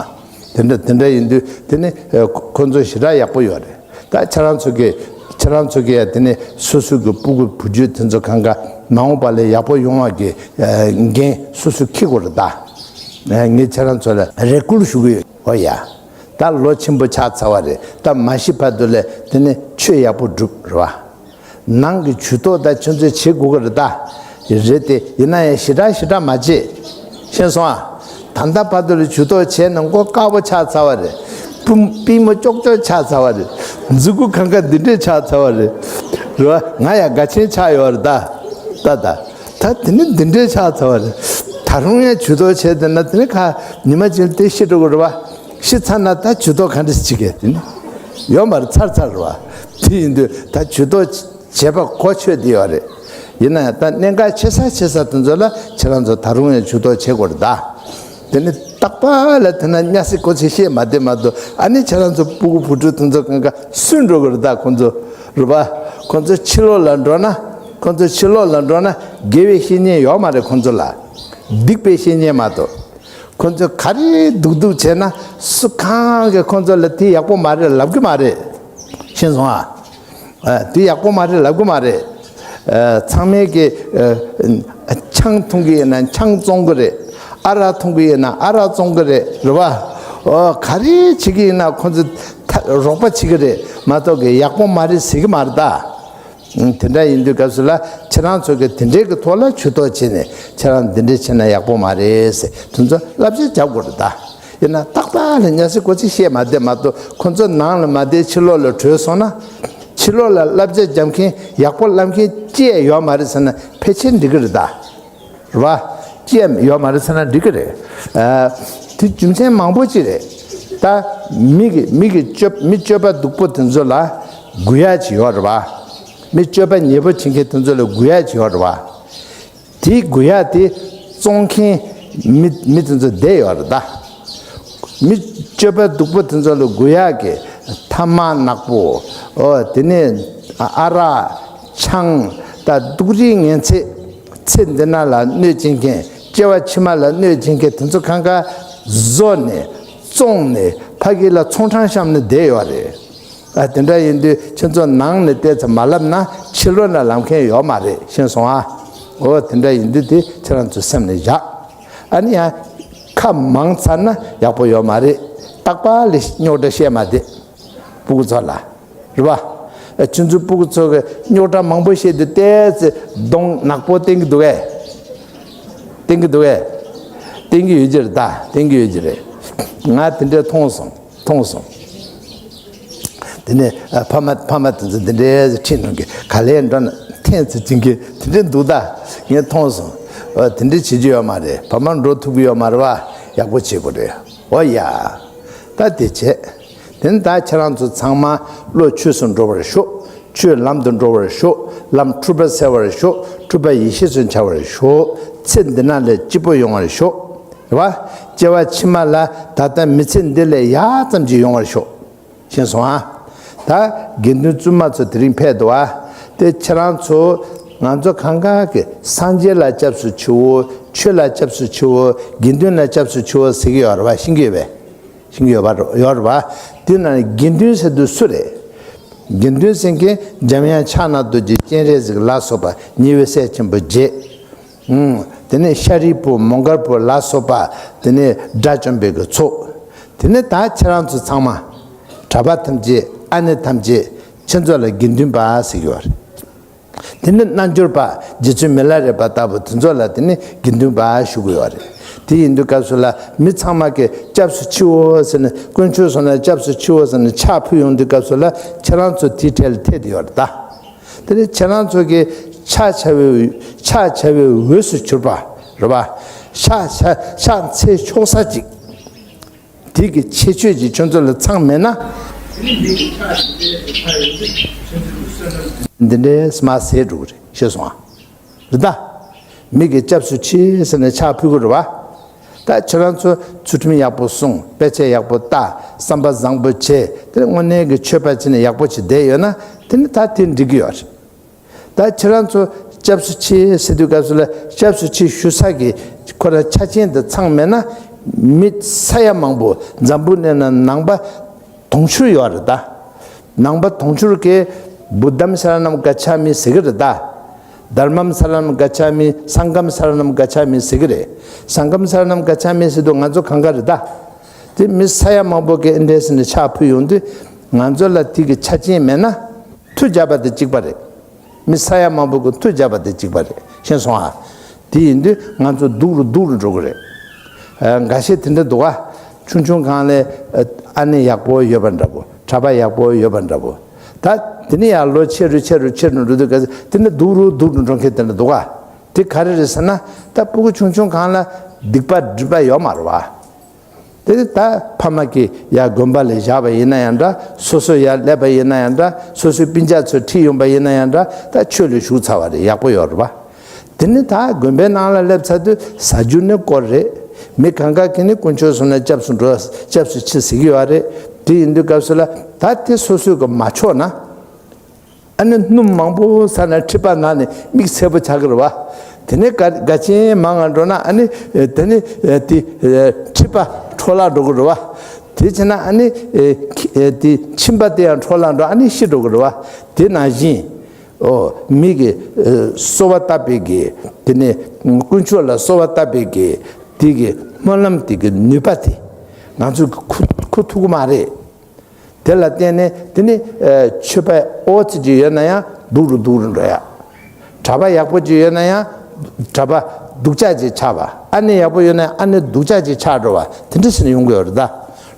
ཨ། དེ་འདྲ་དེ་འདྲ་ཡིན་དུས་དེ་ནི་ཁོ་ཁོ་ཚོ་ཞེ་དྲག་ཡག་པོ་ཡོད་རེད། ད་ཁྱེད་རང་ཚོ་གི་ཁྱེད་རང་ཚོ་གི་ཡ་དེ་ནི་སོ་སོ་གི་སྤུ་གུ་བུ་རྒྱུད་དེ་ཚོ་གང་ག་མ་འོངས་པ་ལ་ཡག་པོ་ཡོང་བ་གི་འགན་སོ་སོ་འཁྱེར་དགོས་རེད་ད། ངས་ཁྱེད་རང་ཚོ་ལ་རེ་སྐུལ་ཞུ་གི་ཡོད། ཨོ་ཡ། ད་ལོ་ཆེན་པོ་ཆགས་ཚར་བ་རེད། ད་མ་ཤི་བར་དུ་ལ་དེ་ནི་ཆོས་ཡག་པོ་སྒྲུབ་རེད་བ། ནང་གི་ཇུས་གཏོགས་ད་ཁྱོད་ཚོས་བྱེད་དགོས་ཀྱི་རེད་ད། རེད་དེ་ཡིན་ན་ཡང་ཞེ་དྲག་ཞེ་དྲག་མ་བྱེད། ཤེས་སོང་ཨ། ད་ལྟ་བར་དུ་ལ་ཇུས་གཏོགས་བྱས་ནས་མགོ་དཀར་པོ་ཆགས་ཚར་བ་རེད། པུ་པུས་མོ་ཀྱོག་ཀྱོག་ཆགས་ཚར་བ་རེད། མཛུ་གུ་གང་ག་འདི་འདྲས་ཆགས་ཚར་བ་རེད། རེད་བ། ང་ཡང་དགའ་ཆེན་ཆགས་ཡོད་རེད་ད། ད་ད། ད་དེ་ནི་འདི་འདྲས་ཆགས་ཚར་བ་རེད། ད་རུང་ཡང་ཇུས་གཏོགས་བྱས་བསྡད་ན་དེ་ནི་ཁ་ཉི་མ་གཅིག་དེ་ཤི་འགྲོ་གི་རེད་བ། ཤི་ཚར་ན་ད་ཇུས་གཏོགས་ག་འདྲས་བྱེད་གི་དེ་ནི་ཡོད་མ་རེད། ཚར་ཚར་རེད་བ། དེ་ཡིན་དུས་ད་ཇུས་གཏོགས་བྱེད་པ་གོ་ཆོད་དེ་ཡོད་རེད། ཡིན་ན་ཡང་ད་གནད་འགག་ཆེ་ས་ཆེ་ས་དེ་ཚོ་ལ་ཁྱེད་རང་ཚོ་ད་རུང་ཡང་ཇུས་གཏོགས་བྱེད་དགོས་རེད་ད། དེ་ནི་རྟག་པ་ལ་དེ་ན་གཉའ་སྲི་གོ་ཚིག་བཤད་མ་བསྡད་མ་གཏོགས་ཨ་ནི་ཁྱེད་རང་ཚོ་སྤུ་གུ་བུ་ཕྲུག་དེ་ཚོ་གང་ག་སུན་འགྲོ་གི་རེད་ད་ཁོང་ཚོ། རེད་པ། ཁོང་ཚོ་ཕྱི་ལོགས་ལ་འགྲོ་ན། ཁོང་ཚོ་ཕྱི་ལོགས་ལ་འགྲོ་ན་དགེ་བའི་བཤེས་གཉེན་ཡོད་མ་རེད་ཁོང་ཚོ་ལ། སྡིག་པའི་བཤེས་གཉེན་མ་གཏོགས། ཁོང་ཚོ་ག་རེ་སྡུག་སྡུག་བྱས་ན་སུ་གང་གིས་ཁོང་ཚོ་ལ་དེ་ཡག་པོ་མ་རེད་ལབ་གི་མ་རེད། ཤེས་སོང་ཨ། ཨ། དེ་ཡག་པོ་མ་རེད་ལབ་གི་མ་རེད། ཨ། ཚང་མས་ཀྱི་ཨ། ཆང་འཐུང་གི་ཡིན་ན་ཆང་བཙོང་གི་རེད། ཨ་རག་འཐུང་གི་ཡིན་ན་ཨ་རག་བཙོང་གི་རེད། རེད་པ། ཨོ། ག་རེ་བྱེད་ཀྱི་ཡིན་ན་ཁོང་ཚོ་ད་རོགས་པ་བྱེད་ཀྱི་རེད་མ་གཏོགས་ཀྱི་ཡག་པོ་མ་རེད་ཟེར་གི་མ་རེད་ད། དེ་འདྲ་ཡིན་དུས་སྐབས་སུ་ལ་ཁྱེད་རང་ཚོ་གི་དེ་འདྲའི་གི་ཐོག་ལ་ཇུས་གཏོགས་བྱས་ནས་ཁྱེད་རང་འདི་འདྲ་བྱས་ན་ཡག་པོ་མ་རེད་ཟེར་དེ་ཚོ་བསླབ་བྱ་རྒྱག་དགོས་རེད་ད། ཡིན་ན་རྟག་པ་ལ་གཉའ་སྲི་གོ་ཚིག་བཤད་མ་བསྡད་མ་གཏོགས་ཁོ་ཚོ་ནང་ལ་མ་བསྡད་ཕྱི་ལོགས་ལ་བྲོས་སོང་ན། ཕྱི་ལོགས་ལ་བསླབ་བྱ་རྒྱབ་མཁན་ཡག་པོ་བསླབ་མཁན་ཅི་ཡང་ཡོད་མ་རེད་ཟེར་ན་ཕལ་ཆེར་འགྲིག་གི་རེད་ད། རེད་པ། ཅི་ཡང་ཡོད་མ་རེད་ཟེར་ན་འགྲིག་གི་རེད། ཨ། དེ་རྒྱུ་མཚན་མང་པོ་ཅིག་རེད། ད་མི་གི་མི་གི་སྤྱོད་མི་སྤྱོད་པ་སྡུག་པོ་དེ་ཚོ་ལ་གུ་ཡངས་ཅིག་ཡོད་རེད་པ། མི་སྤྱོད་པ་ཉེས་པོ་བྱེད་མཁན་དེ་ཚོ་ལ་གུ་ཡངས་ཅིག་ཡོད་རེད་པ། དེའི་གུ་ཡངས་དེ་བཙོང་མཁན་མི་མི་དེ་ཚོ་བསྡད་ཡོད་རེད་ད། མི་སྤྱོད་པ་སྡུག་པོ་དེ་ཚོ་ལ་གུ་ཡངས་ཀྱི་ཐ་མག་ནག་པོ། ཨོ། དེ་ནས་ཨ་རག་ཆང་ད་སྡུག་རིགས་ངན་ཚད། ཚེ་འདི་ན་ལ་གནོད་བྱེད་མཁན། སྐྱེ་བ་ཕྱི་མ་ལ་གནོད་བྱེད་མཁན་དེ་ཚོ་གང་ག་བཟོ་ནས་བཙོང་ནས་ཕ་གི་ལ་ཚོང་ཁྲང་བཤམས་ནས་བསྡད་ཡོད་རེད། ཨ་དེ་འདྲ་ཡིན་དུས་ཁྱེད་ཚོ་ནང་ནས་བལྟས་ཚེ་མ་ལབ་ན་ཕྱི་ལོགས་ན་ལབ་མཁན་ཡོད་མ་རེད། ཤེས་སོང་ཨ། འོ་དེ་འདྲ་ཡིན་དུས་དེ་ཁྱེད་རང་ཚོ་སེམས་ནས་བཞག་ཨ་ནི་ཡང་ཁ་མང་ཚར་ན་ཡག་པོ་ཡོད་མ་རེད། རྟག་པར་ལས་རྙོག་དྲ་བཤད་མ་བསྡད། སྤུ་གུ་ཚོ་ལ། རེད་པ། ཁྱོད་ཚོ་སྤུ་གུ་ཚོ་གི་རྙོག་དྲ་མང་པོ་བཤད་དུས་ཏོག་ཙམ་གདོང་ནག་པོ་བསྟན་གྱི་འདུག་གས། བསྟན་གྱི་འདུག་གས། བསྟན་གྱི་ཡོད་ཀྱི་རེད་ད། བསྟན་གྱི་ཡོད་ཀྱི་རེད། ང་དེ་འདྲ་མཐོང་སོང་། མཐོང་སོང་། དེ་ནས་ཨ་ཕ་མ་ཕ་མ་དེ་ཚོ་འདི་འདྲའི་ཁྲིད་གནང་གི་ག་ལེར་འགྲོ་ན་འཐེན་ཚེ་བྱིན་གི་དེ་འདྲ་འདུག་ད། ངས་མཐོང་སོང་། ཨ་དེ་འདྲ་བྱེད་རྒྱུ་ཡོད་མ་རེད། ཕ་མ་འགྲོ་ཐུབ་ཀྱི་ཡོད་མ་རེད་པ། ཡག་པོ་བྱེད་དགོས་རེད། འོ་ཡ། ད་དེ་བྱས། དེ་ནི་ད་ཁྱེད་རང་ཚོ་ཚང་མ་བློ་ཆོས་སུ་འགྲོ་བར་ཤོག་ཆོས་ལམ་དུ་འགྲོ་བར་ཤོག་ལམ་འཁྲུལ་པ་སེལ་བར་ཤོག་འཁྲུལ་པ་ཡེ་ཤེས་སུ་འཆར་བར་ཤོག་ཚེ་འདི་ན་ལས་སྐྱིད་པོ་ཡོང་བར་ཤོག་རེད་པ། སྐྱེ་བ་ཕྱི་མ་ལ་ད་ལྟ་མི་ཚེ་འདི་ལས་ཡག་ཙམ་ཅིག་ཡོང་བར་ཤོག་ཤེས་སོང་ཨ། ད་དགེ་འདུན་བཙུན་མ་ཚོ་དེ་རིང་ཕེབས་འདུག་ཨ། དེ་ཁྱེད་རང་ཚོ་ང་ཚོ་གང་ག་གི་སངས་རྒྱས་ལ་སྐྱབས་སུ་མཆིའོ། ཆོས་ལ་སྐྱབས་སུ་མཆིའོ། དགེ་འདུན་ལ་སྐྱབས་སུ་མཆིའོ་ཟེར་གྱི་ཡོད་རེད་པ། ཤེས་ཀྱི་ཡོད་པས། ཤེས་ཀྱི་ཡོད་པ་རེད། ཡོད་རེད་པ། དེ་ན་དགེ་འདུན་ཟེར་དུས་སུ་རེད། དགེ་འདུན་ཟེར་མཁན་འཇམ་དབྱངས་ཕྱག་ན་རྡོ་རྗེ་སྤྱན་རས་གཟིགས་ལ་སོགས་པ། ཉེ་བའི་སྲས་ཆེན་པོ་བརྒྱད། ཨུམ། དེ་ནས་ཤཱ་རིའི་བུ་མོའུ་འགལ་བུ་ལ་སོགས་པ། དེ་ནས་དགྲ་བཅོམ་པའི་གི་ཚོགས། དེ་ནས་ད་ཁྱེད་རང་ཚོ་ཚང་མ། གྲྭ་པ་ཐམས་ཅད། ཨ་ནེ་ཐམས་ཅད། ཁྱེད་ཚོ་ལ་དགེ་འདུན་པ་ཟེར་གྱི་ཡོད་རེད། དེ་ནས་རྣལ་འབྱོར་པ། རྗེ་བཙུན་མི་ལ་རས་པ་ལྟ་བུ་དེ་ཚོ་ལ་དེ་ནས་དགེ་འདུན་པ་ཞུ་གི་ཡོད་རེད། དེ་ཡིན་དུས་སྐབས་སུ་ལ་མི་ཚང་མ་གིས་སྐྱབས་སུ་མཆིའོ་ཟེར་ནས། དཀོན་མཆོག་གསུམ་ལ་སྐྱབས་སུ་མཆིའོ་ཟེར་ནས་ཕྱག་ཕུལ་ཡོང་དུས་སྐབས་སུ་ལ་ཁྱེད་རང་ཚོ་དེའི་གྲལ་ལ་ཐེ་བསྡད་ཡོད་རེད་ད། དེ་ནས་ཁྱེད་རང་ཚོ་གིས་ཕྱག་བྱ་བའི་ཕྱག་བྱ་བའི་འོས་སུ་གྱུར་པ་རེད་པ། ཕྱག་ཕྱག་ཕྱག་འཚལ་ཆོག་ས་ཅིག་དེ་གི་ཁྱད་ཆོས་ཀྱི་ཁྱོད་ཚོ་ལ་ཚང་མེད་ན། འདི་འདྲའི་མ་ཟེར་འགྲོ་གི་རེད། ཤེས་སོང་ཨ། རེད་ད། མི་གིས་སྐྱབས་སུ་མཆི་ཟེར་ནས་ཕྱག་ཕུལ་གི་རེད་པ། ད་ཁྱེད་རང་ཚོ་ཚུལ་ཁྲིམས་ཡག་པོ་སྲུང་། དཔེ་ཆ་ཡག་པོ་ལྟ། བསམ་པ་བཟང་པོ་བྱེད། དེ་དངོས་གནས་ཀྱི་ཆོས་པ་བྱས་ནས་ཡག་པོ་བྱས་བསྡད་ཡོད་ན། དེ་ནི་ད་དེ་འགྲིག་གི་ཡོད་རེད། ད་ཁྱེད་རང་ཚོ་སྐྱབས་སུ་མཆི་ཟེར་དུས་སྐབས་སུ་ལ། སྐྱབས་སུ་མཆི་ཞུ་ས་གི་ཁོ་ར་ཆ་རྐྱེན་དེ་ཚང་མེད་ན། མི་ས་ཡ་མང་པོ་འཛམ་བུ་གླིང་ན་ནང་པ་དུང་ཕྱུར་ཡོད་རེད་ད། ནང་པ་དུང་ཕྱུར་གྱིས་བུདྡྷམ་སར་ཎམ་ག་ཆ་མི་ཟེར་གི་རེད་ད། དྷརྨམ་སར་ཎམ་ག་ཆ་མི། སངྒྷམ་སར་ཎམ་ག་ཆ་མི་ཟེར་གི་རེད། སངྒྷམ་སར་ཎམ་ག་ཆ་མི་ཟེར་དུས་ང་ཚོ་གང་ག་རེད་ད། དེ་མི་ས་ཡ་མང་པོ་གིས་ཨེ་འདྲས་ཟེར་ནས་ཕྱག་ཕུལ་ཡོང་དུས། ང་ཚོ་ལ་དེ་གི་ཆ་རྐྱེན་མེད་ན། མཐུ་རྒྱག་པ་དེ་གཅིག་པ་རེད། མི་ས་ཡ་མང་པོ་གི་མཐུ་རྒྱག་པ་དེ་གཅིག་པ་རེད། ཤེས་སོང་ཨ། དེ་ཡིན་དུས་ང་ཚོ་སྡུག་རུ་སྡུག་རུ་འགྲོ་གི་རེད། ཨ། འགའ་ཤས་དེ་འདྲ་འདུག་ཨ། ཆུང་ཆུང་སྒང་ལ་ཨ་ནེ་ཡག་པོ་ཡོད་པ་འདྲ་པོ། གྲྭ་པ་ཡག་པོ་ཡོད་པ་འདྲ་པོ། ད་དེ་ནས་ཡར་ལོ་ཆེ་རུ་ཆེ་རུ་ཆེ་རུ་འགྲོ་དུས་ག་ཚོད་དེ་ནས་སྡུག་རུ་སྡུག་རུ་འགྲོ་མཁན་དེ་འདྲ་འདུག་ཨ། དེ་ག་རེ་རེད་ཟེར་ན། ད་སྤུ་གུ་ཆུང་ཆུང་སྒང་ལ་སྡིག་པ་སྒྲིབ་པ་ཡོད་མ་རེད་པ། དེ་ནི་ད་ཕ་མ་གིས་ཡར་དགོན་པ་ལ་བཞག་པ་ཡིན་ན་ཡང་འདྲ། སོ་སོ་ཡར་སླེབས་པ་ཡིན་ན་ཡང་འདྲ། སོ་སོའི་སྤུན་ཀྱག་ཚོ་ཁྲིད་ཡོང་པ་ཡིན་ན་ཡང་འདྲ། ད་ཆོས་ལ་ཞུགས་ཚར་བ་རེད། ཡག་པོ་ཡོད་རེད་པ། དེ་ནི་ད་དགོན་པའི་ནང་ལ་སླེབས་ཚར་དུས་ཟ་རྒྱུ་ནི་དཀོར་རེད། མི་གང་ག་གིས་ནི་དཀོན་མཆོག་གསུམ་ལ་སྐྱབས་སུ་འགྲོ། སྐྱབས་སུ་མཆི་ཟེར་གྱི་ཡོད་རེད། དེ་ཡིན་དུས་སྐབས་སུ་ལ་ད་དེ་སོ་སོས་གི་མ་ཆོག་ན། ཨ་ནི་སྣུམ་མང་པོ་ཟ་ནས་མཁྲིས་པ་ན་ནས་མིག་སེར་པོ་ཆགས་ཀྱི་རེད་པ། དེ་ནས་ག་ག་ཅན་མང་ང་འགྲོ་ན། ཨ་ནི་དེ་ནི་དེ་མཁྲིས་པ་འཕྲོ་བརླག་འགྲོ་གི་རེད་པ། དེ་བྱས་ན་ཨ་ནི་དེ་མཆིན་པ་དེ་ཡང་འཕྲོ་བརླག་འགྲོ། ཨ་ནི་ཤི་འགྲོ་གི་རེད་པ། དེ་ནང་བཞིན། ཨོ། མི་གིས་གསོལ་བ་བཏབ་པའི་གི། དེ་ནས་དཀོན་མཆོག་ལ་གསོལ་བ་བཏབ་པའི་གི། དེ་གི་སྨོན་ལམ་དེ་གི་ནུས་པ་དེ་ང་ཚོས་གི་འཁུར་འཁུར་ཐུབ་ཀྱི་མ་རེད། དེ་ལ་བརྟེན་ནས་དེ་ནི་ཨ་ཆོས་པ་ཨོ་ཙི་ཅིག་ཡོད་ན་ཡང་སྡུག་རུ་སྡུག་རུ་འགྲོ་ཡ། གྲྭ་པ་ཡག་པོ་ཅིག་ཡོད་ན་ཡང་གྲྭ་པ་སྡུག་ཅག་ཅིག་ཆགས་པ། ཨ་ནེ་ཡག་པོ་ཡོད་ན་ཡང་ཨ་ནེ་སྡུག་ཅག་ཅིག་ཆགས་འགྲོ་བ། དེ་འདྲ་ཟེར་ནས་ཡོང་གི་ཡོད་རེད་ད།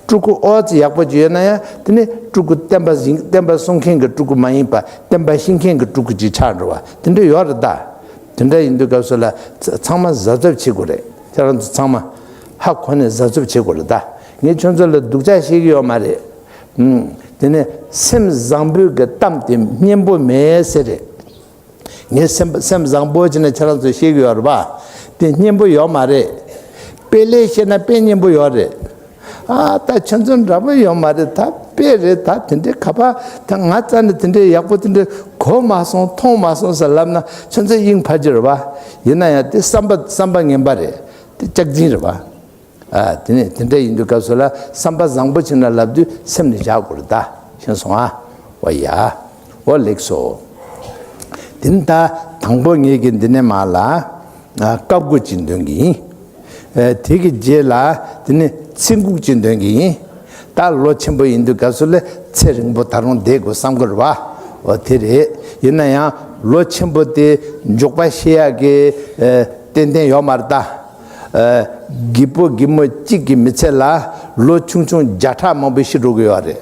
སྤྲུལ་སྐུ་ཨོ་ཙི་ཡག་པོ་ཅིག་ཡོད་ན་ཡང་དེ་ནི་སྤྲུལ་སྐུ་བསྟན་པ་བཞིན། བསྟན་པ་སྲུང་མཁན་གྱི་སྤྲུལ་སྐུ་མ་ཡིན་པ། བསྟན་པ་བཤིག་མཁན་གྱི་སྤྲུལ་སྐུ་ཅིག་ཆགས་འགྲོ་བ། དེ་འདྲ་ཡོད་རེད་ད། དེ་འདྲ་ཡིན་དུས་སྐབས་སུ་ལ་ཚ- ཚང་མ་གཟབ་གཟབ་བྱེད་དགོས་རེད། ཁྱེད་རང་ཚོ་ཚང་མ་ཧ་གོ་ནས་གཟབ་གཟབ་བྱེད་དགོས་རེད་ད། ངས་ཁྱོད་ཚོ་ལ་སྡུག་ཅག་བཤད་ཀྱི་ཡོད་མ་རེད། ཨུམ། དེ་ནས་སེམས་བཟང་པོའི་གི་གཏམ་དེ་སྙན་པོ་མེད་ཟེར་རེད། ངས་སེམས- སེམས་བཟང་པོ་བྱས་ནས་ཁྱེད་རང་ཚོ་བཤད་ཀྱི་ཡོད་རེད་པ། དེ་སྙན་པོ་ཡོད་མ་རེད། དཔེ་ལས་བཤད་ན་དཔེ་སྙན་པོ་ཡོད་རེད། ཨ་ད་ཁྱོད་ཚོ་འདྲ་པོ་ཡོད་མ་རེད། ད་དཔེ་རེད། ད་དེ་འདྲའི་ཁ་པར་ད་ང་རྩ་ནས་དེ་འདྲའི་ཡག་པོ་དེ་འདྲའི་གོ་མ་སོང་མཐོང་མ་སོང་ཟེར་ལབ་ན་ཁྱོད་ཚོ་དབྱིངས་ཕར་གྱི་རེད་བ། ཡིན་ན་ཡང་དེ་བསམ་པ་བསམ་པ་ངན་པ་རེད། དེ་ལྕག་འཛིན་རེད་བ། ཨ་དེ་ནས་དེ་འདྲ་ཡིན་དུས་སྐབས་སུ་ལ་བསམ་པ་བཟང་པོ་བྱས་ན་ལབ་དུས་སེམས་ནས་བཞག་དགོས་རེད། ད་ཤེས་སོང་ཨ། འོ་ཡ། འོ་ལེགས་སོ། དེ་ནི་ད་དང་པོ་ངེད་ཀྱི་འདི་ནས་མར་ལ་ཨ་བཀའ་བསྒོ་ཅིག་འདོན་གྱི་ཡིན། ཨ་དེ་གི་རྗེས་ལ་དེ་ནི་ཚེ་འགུགས་ཅིག་འདོན་གྱི་ཡིན། ད་ལོ་ཆེན་པོ་ཡིན་དུས་སྐབས་སུ་ལ་ཚེ་རིང་པོ་ད་རུང་བསྡད་དགོས་བསམ་གྱི་རེད་བ། འོ་དེ་རེད། ཡིན་ན་ཡང་ལོ་ཆེན་པོ་དེ་མགྱོགས་པ་ཤི་ཡག་གི་ཨ་ཏན་ཏན་ཡོད་མ་རེད་ད། ཨ་རྒད་པོ་རྒད་མོ་གཅིག་གི་མི་ཚེ་ལ་ལོ་ཆུང་ཆུང་བརྒྱ་ཕྲག་མང་པོ་ཤི་འགྲོ་གི་ཡོད་རེད།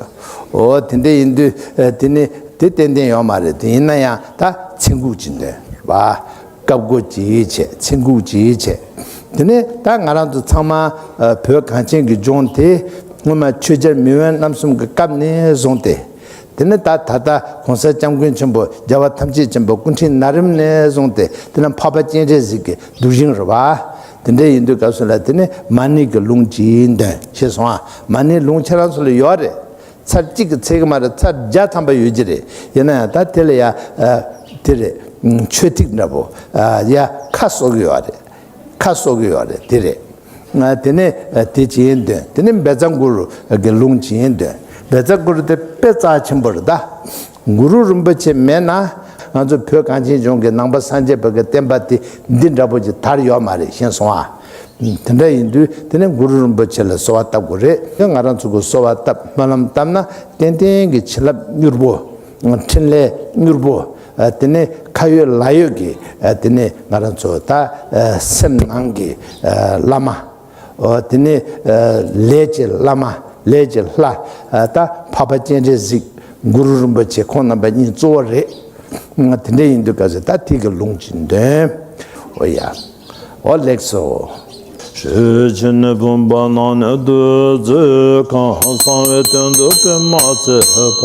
འོ་དེ་འདྲ་ཡིན་དུས་ཨ་དེ་ནི་དེ་ཏན་ཏན་ཡོད་མ་རེད། དེ་ཡིན་ན་ཡང་ད་ཚེ་འགུགས་ཅིག་འདོན་རེད་བ། བཀའ་བསྒོ་ཅིག་བྱས། ཚེ་འགུགས་ཅིག་བྱས། དེ་ནས་ད་ང་རང་ཚོ་ཚང་མ་ཨ་བོད་གངས་ཅན་གྱི་ལྗོངས་དེ་སྔོན་མ་ཆོས་རྒྱལ་མེས་དབོན་རྣམ་གསུམ་གྱི་སྐབས་ནས་བཟུང་སྟེ། དེ་ནས་ད་ད་ལྟ་གོང་ས་སྐྱབས་མགོན་ཆེན་པོ་རྒྱལ་བ་ཐམས་ཅད་མཁྱེན་པ་སྐུ་ཕྲེང་ན་རིམ་ནས་བཟུང་སྟེ། དེ་ནས་འཕགས་པ་སྤྱན་རས་གཟིགས་ཀྱི་གདུལ་ཞིང་རེད་བ། དེ་འདྲ་ཡིན་དུས་སྐབས་སུ་ལ་དེ་ནས་མ་ཎི་གི་ལུང་ཅིག་འདོན་ཞེས་གསུངས་ཨ། མ་ཎི་ལུང་ཁྱེད་རང་ཚོ་ལ་ཡོད་རེད། ཚར་གཅིག་གིས་ཚར་གི་མ་རེད། ཚར་བརྒྱ་ཐམ་པ་ཡོད་ཀྱི་རེད། ཡིན་ན་ཡང་ད་དེ་ལ་ཡ་ཨ་དེ་རེད། མཆོད་ཐིག་འདྲ་པོ་ཨ་ཡ་ཁ་གསོ་གི་ཡོད་རེད། ཁ་གསོ་གི་ཡོད་རེད། དེ་རེད། ང་དེ་ནས་ཨ་དེ་ཅིག་འདོན། དེ་ནས་བཛྲ་གུ་རུ་གི་ལུང་ཅིག་འདོན། བཛྲ་གུ་རུ་དེ་དཔེ་རྩ་ཆེན་པོ་རེད་ད། གུ་རུ་རིན་པོ་ཆེ་མེད་ན་ང་ཚོ་བོད་གངས་ཅན་ལྗོངས་ཀྱི་ནང་པ་སངས་རྒྱས་པ་གི་བསྟན་པ་དེ་འདི་འདྲ་པོ་ཅིག་དར་ཡོད་མ་རེད། ཤེས་སོང་ཨ། དེ་འདྲ་ཡིན་དུས་དེ་ནས་གུ་རུ་རིན་པོ་ཆེ་ལ་གསོལ་བ་བཏབ་དགོས་རེད། ང་རང་ཚོ་གི་གསོལ་བ་བཏབ་སྨོན་ལམ་བཏབ་ན་ཏན་ཏན་གྱི་བྱིན་རླབས་མྱུར་པོ། འཕྲིན་ལས་མྱུར་པོ། ཨ་དེ་ནས་ཁ་ཡོད་ལག་ཡོད་ཀྱི་ཨ་དེ་ནས་ང་རང་ཚོ་ད་ཨ་སེམས་ནང་གི་ཨ་བླ་མ། ཨ་དེ་ནས་ཨ་ལས་ཀྱི་བླ་མ། ལས་ཀྱི་ལྷ། ཨ་ད་འཕགས་པ་སྤྱན་རས་གཟིགས་གུ་རུ་རིན་པོ་ཆེ་ཁོང་རྣམ་པ་གཉིས་གཙོ་བོ་རེད། ང་དེ་འདྲ་ཡིན་དུས་སྐབས་སུ་ད་དེ་གི་ལུང་ཅིག་འདོན། འོ་ཡ། འོ་ལེགས་སོ། ཞུས་ཕྱིར་ནི་བུམ་པ་ནང་ནས་བདུད་རྩི་གང་། གསང་བའི་སྟེང་དུ་པདྨ་བརྩེགས་པ།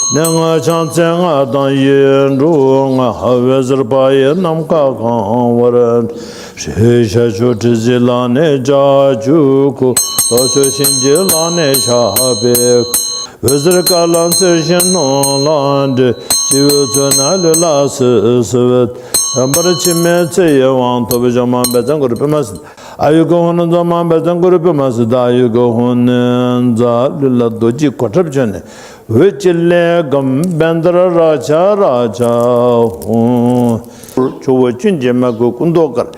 གནས་ལྔ་ཕྱག་མཚན་ལྔ་དང་ཡིག་འབྲུ་ལྔ། འོད་ཟེར་པ་ཡིས་ནམ་མཁའ་གང་བར། ཤར་ཕྱོགས་དྲི་ཟའི་ལྷ་ནས་བྱ་ཁྱུང་ཁོ། ལྷོ་ཕྱོགས་གཤིན་རྗེའི་ལྷ་ནས་ཞགས་པའི་འོད་ཟེར་དཀར་ལ་འཚེར་ཞིང་སྣང་ལ་འདྲེས། སྤྱི་བོའི་ཚུལ་ན་ལུས་ལ་སིབ་སིབ་འོད། ཡང་བར་འཆི་མེད་ཚེ་ཡི་དབང་ཐོབ། ཕྱག་མ་བཛྲ་གུ་རུ་པདྨ་སིདྡྷི། ཨ་ཡུ་གུ་ཧུ་ནི་ཛ་མ་བཛྲ་གུ་རུ་པདྨ་སིདྡྷི། ཨ་ཡུ་གུ་ཧུ་ནི་ཛ། ལུས་ལ་རྡོ་རྗེའི་གོ་ཁྲབ་གྱོན་ནས། འོད་ཀྱི་ལས་བསྒོམ་བཻ་ཌཱ་རཱ་ཛ་རཱ་ཛ་ཧཱུྃ། ཇོ་བོ་ཀུན་གྱི་མ་གོས་སྐུ་མདོག་དཀར།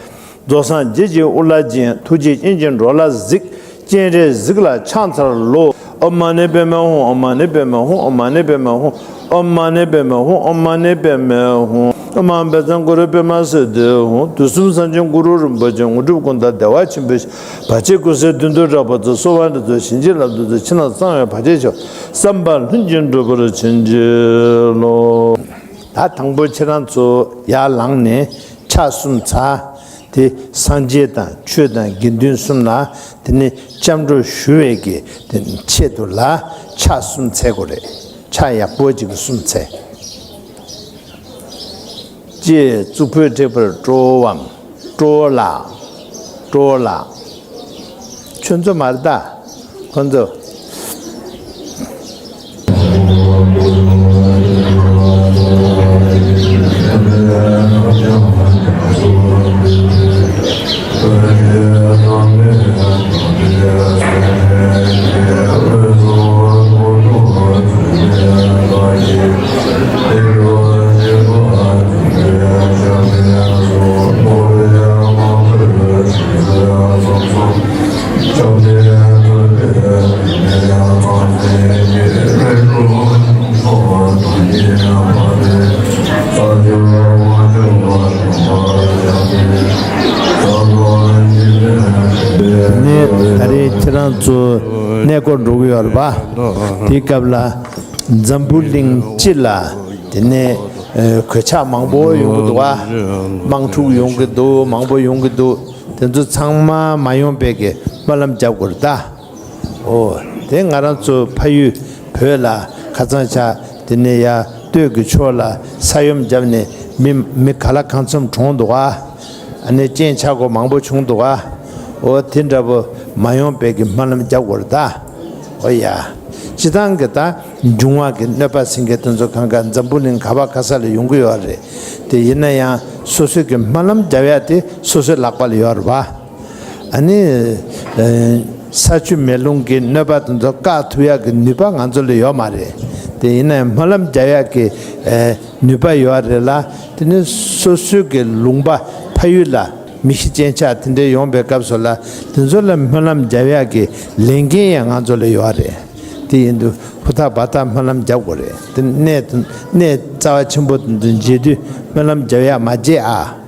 རྫོགས་སངས་རྒྱས་ཀྱི་དབུ་ལ་བརྒྱན། ཐུགས་རྗེ་ཅན་གྱི་འགྲོ་ལ་གཟིགས། སྤྱན་རས་གཟིགས་ལ་ཕྱག་འཚལ་ལོ། ཨོཾ་མ་ཎི་པདྨེ་ཧཱུྃ། ཨོཾ་མ་ཎི་པདྨེ་ཧཱུྃ། ཨོཾ་མ་ཎི་པདྨེ་ཧཱུྃ། ཨོཾ་མ་ཎི་པདྨེ་ཧཱུྃ། ཨོཾ་མ་ཎི་པདྨེ་ཧཱུྃ། ཨོཾ་མ་བཛྲ་གུ་རུ་པདྨ་སིདྡྷི་ཧཱུྃ། དུས་གསུམ་སངས་རྒྱས་གུ་རུ་རིན་པོ་ཆེ། དངོས་གྲུབ་ཀུན་བདག་བདེ་བ་ཆེན་པོའི་ཞིང་། བར་ཆད་ཀུན་སེལ་དོན་དུ་གྲགས་པ་སྩོལ། གསོལ་བ་འདེབས་སོ་བྱིན་གྱིས་བརླབ་ཏུ་གསོལ། ཕྱི་ནང་གསང་བའི་བར་ཆད་ཞི་བ། བསམ་པ་ལྷུན་གྱིས་འགྲུབ་པར་བྱིན་གྱིས་རློབས། ད་དང་པོ་ཁྱེད་རང་ཚོ་ཡར་ལངས་ནས་ཕྱག་གསུམ་འཚལ། དེ་སངས་རྒྱས་དང་ཆོས་དང་དགེ་འདུན་གསུམ་ལ་དེ་ནས་སྐྱབས་འགྲོ་ཞུ་བའི་གི་དེ་ཆེད་དུ་ལ་ཕྱག་གསུམ་འཚལ་དགོས་རེད། ཕྱག་ཡག་པོ་ཅིག་གསུམ་འཚལ། ཅེས་གཙུག་ཕུད་བྲེགས་པར་སྤྲོའམ། སྤྲོ་ལགས། སྤྲོ་ལགས། ཁྱོད་ཚོ་མ་རེད་ད། ཁོ་ཚོ། ནས་ད་རེས་ཁྱེད་རང་ཚོ་གནས་སྐོར་འགྲོ་གི་ཡོད་རེད་པ། དེའི་སྐབས་ལ་འཛམ་བུ་གླིང་སྤྱི་ལ་དེ་ནས་ཨ་གོད་ཆག་མང་པོ་ཡོང་གི་འདུག་བ། དམག་འཁྲུག་ཡོང་གི་འདུག་མང་པོ་ཡོང་གི་འདུག་དེ་ཚོ་ཚང་མ་མ་ཡོང་པའི་གི་སྨོན་ལམ་རྒྱབ་དགོས་རེད་ད། ཨོ། དེ་ང་རང་ཚོ་ཕ་ཡུལ་བོད་ལ་ཁ་སང་ཆ་དེ་ནས་ཡ་སྟོད་ཀྱི་ཕྱོགས་ལ་ས་ཡོམ་བརྒྱབ་ནས་མི་མི་ག་ལ་གང་འཚམ་གྲོངས་འདུག་ཨ། ཨ་ནི་རྐྱེན་ཆག་སྒོ་མང་པོ་བྱུང་འདུག་ཨ། ཨོ་དེ་འདྲ་པོ་ མ་ཡོང་བའི་གི་སྨོན་ལམ་རྒྱག་དགོས་རེད་ད། ཨོ་ཡ། སྤྱི་བཏང་གི་ད་འབྱུང་བ་གི་གནོད་པ་སེལ་མཁན་དེ་ཚོ་གང་ག་འཛམ་བུ་གླིང་ག་བ་ག་ས་ལ་ཡོང་གི་ཡོད་རེད། དེ་ཡིན་ན་ཡང་སོ་སོའི་གི་སྨོན་ལམ་རྒྱབ་ཡ་དེ་སོ་སོའི་ལག་པ་ལ་ཡོད་རེད་བ། ཨ་ནི། ཨེ། ས་ཆུ་མེ་རླུང་གི་གནོད་པ་དེ་ཚོ་བཀག་ཐུབ་ཡག་གི་ནུས་པ་ང་ཚོ་ལ་ཡོད་མ་རེད། དེ་ཡིན་ན་ཡང་སྨོན་ལམ་རྒྱག་ཡག་གི། ཨེ། ནུས་པ་ཡོད་རེད་ལ། དེ་ནི་སོ་སོའི་གི་ལུང་པ་ཕ་ཡུལ་ལ་མི་ཤི་རྐྱེན་ཆག་དེ་འདྲ་ཡོང་པའི་སྐབས་སུ་ལ་དེ་ཚོ་ལ་སྨོན་ལམ་རྒྱབ་ཡག་གི་ལས་འགན་ཡང་ང་ཚོ་ལ་ཡོད་རེད། དེ་ཡིན་དུས་ཧུར་ཐག་འབད་ཐག་སྨོན་ལམ་རྒྱབ་དགོས་རེད། དེ་གནས་གནས་རྩ་བ་ཆེན་པོ་དེ་ཚོ་མཇལ་དུས་སྨོན་ལམ་རྒྱབ་ཡག་མ་བརྗེད་ཨ།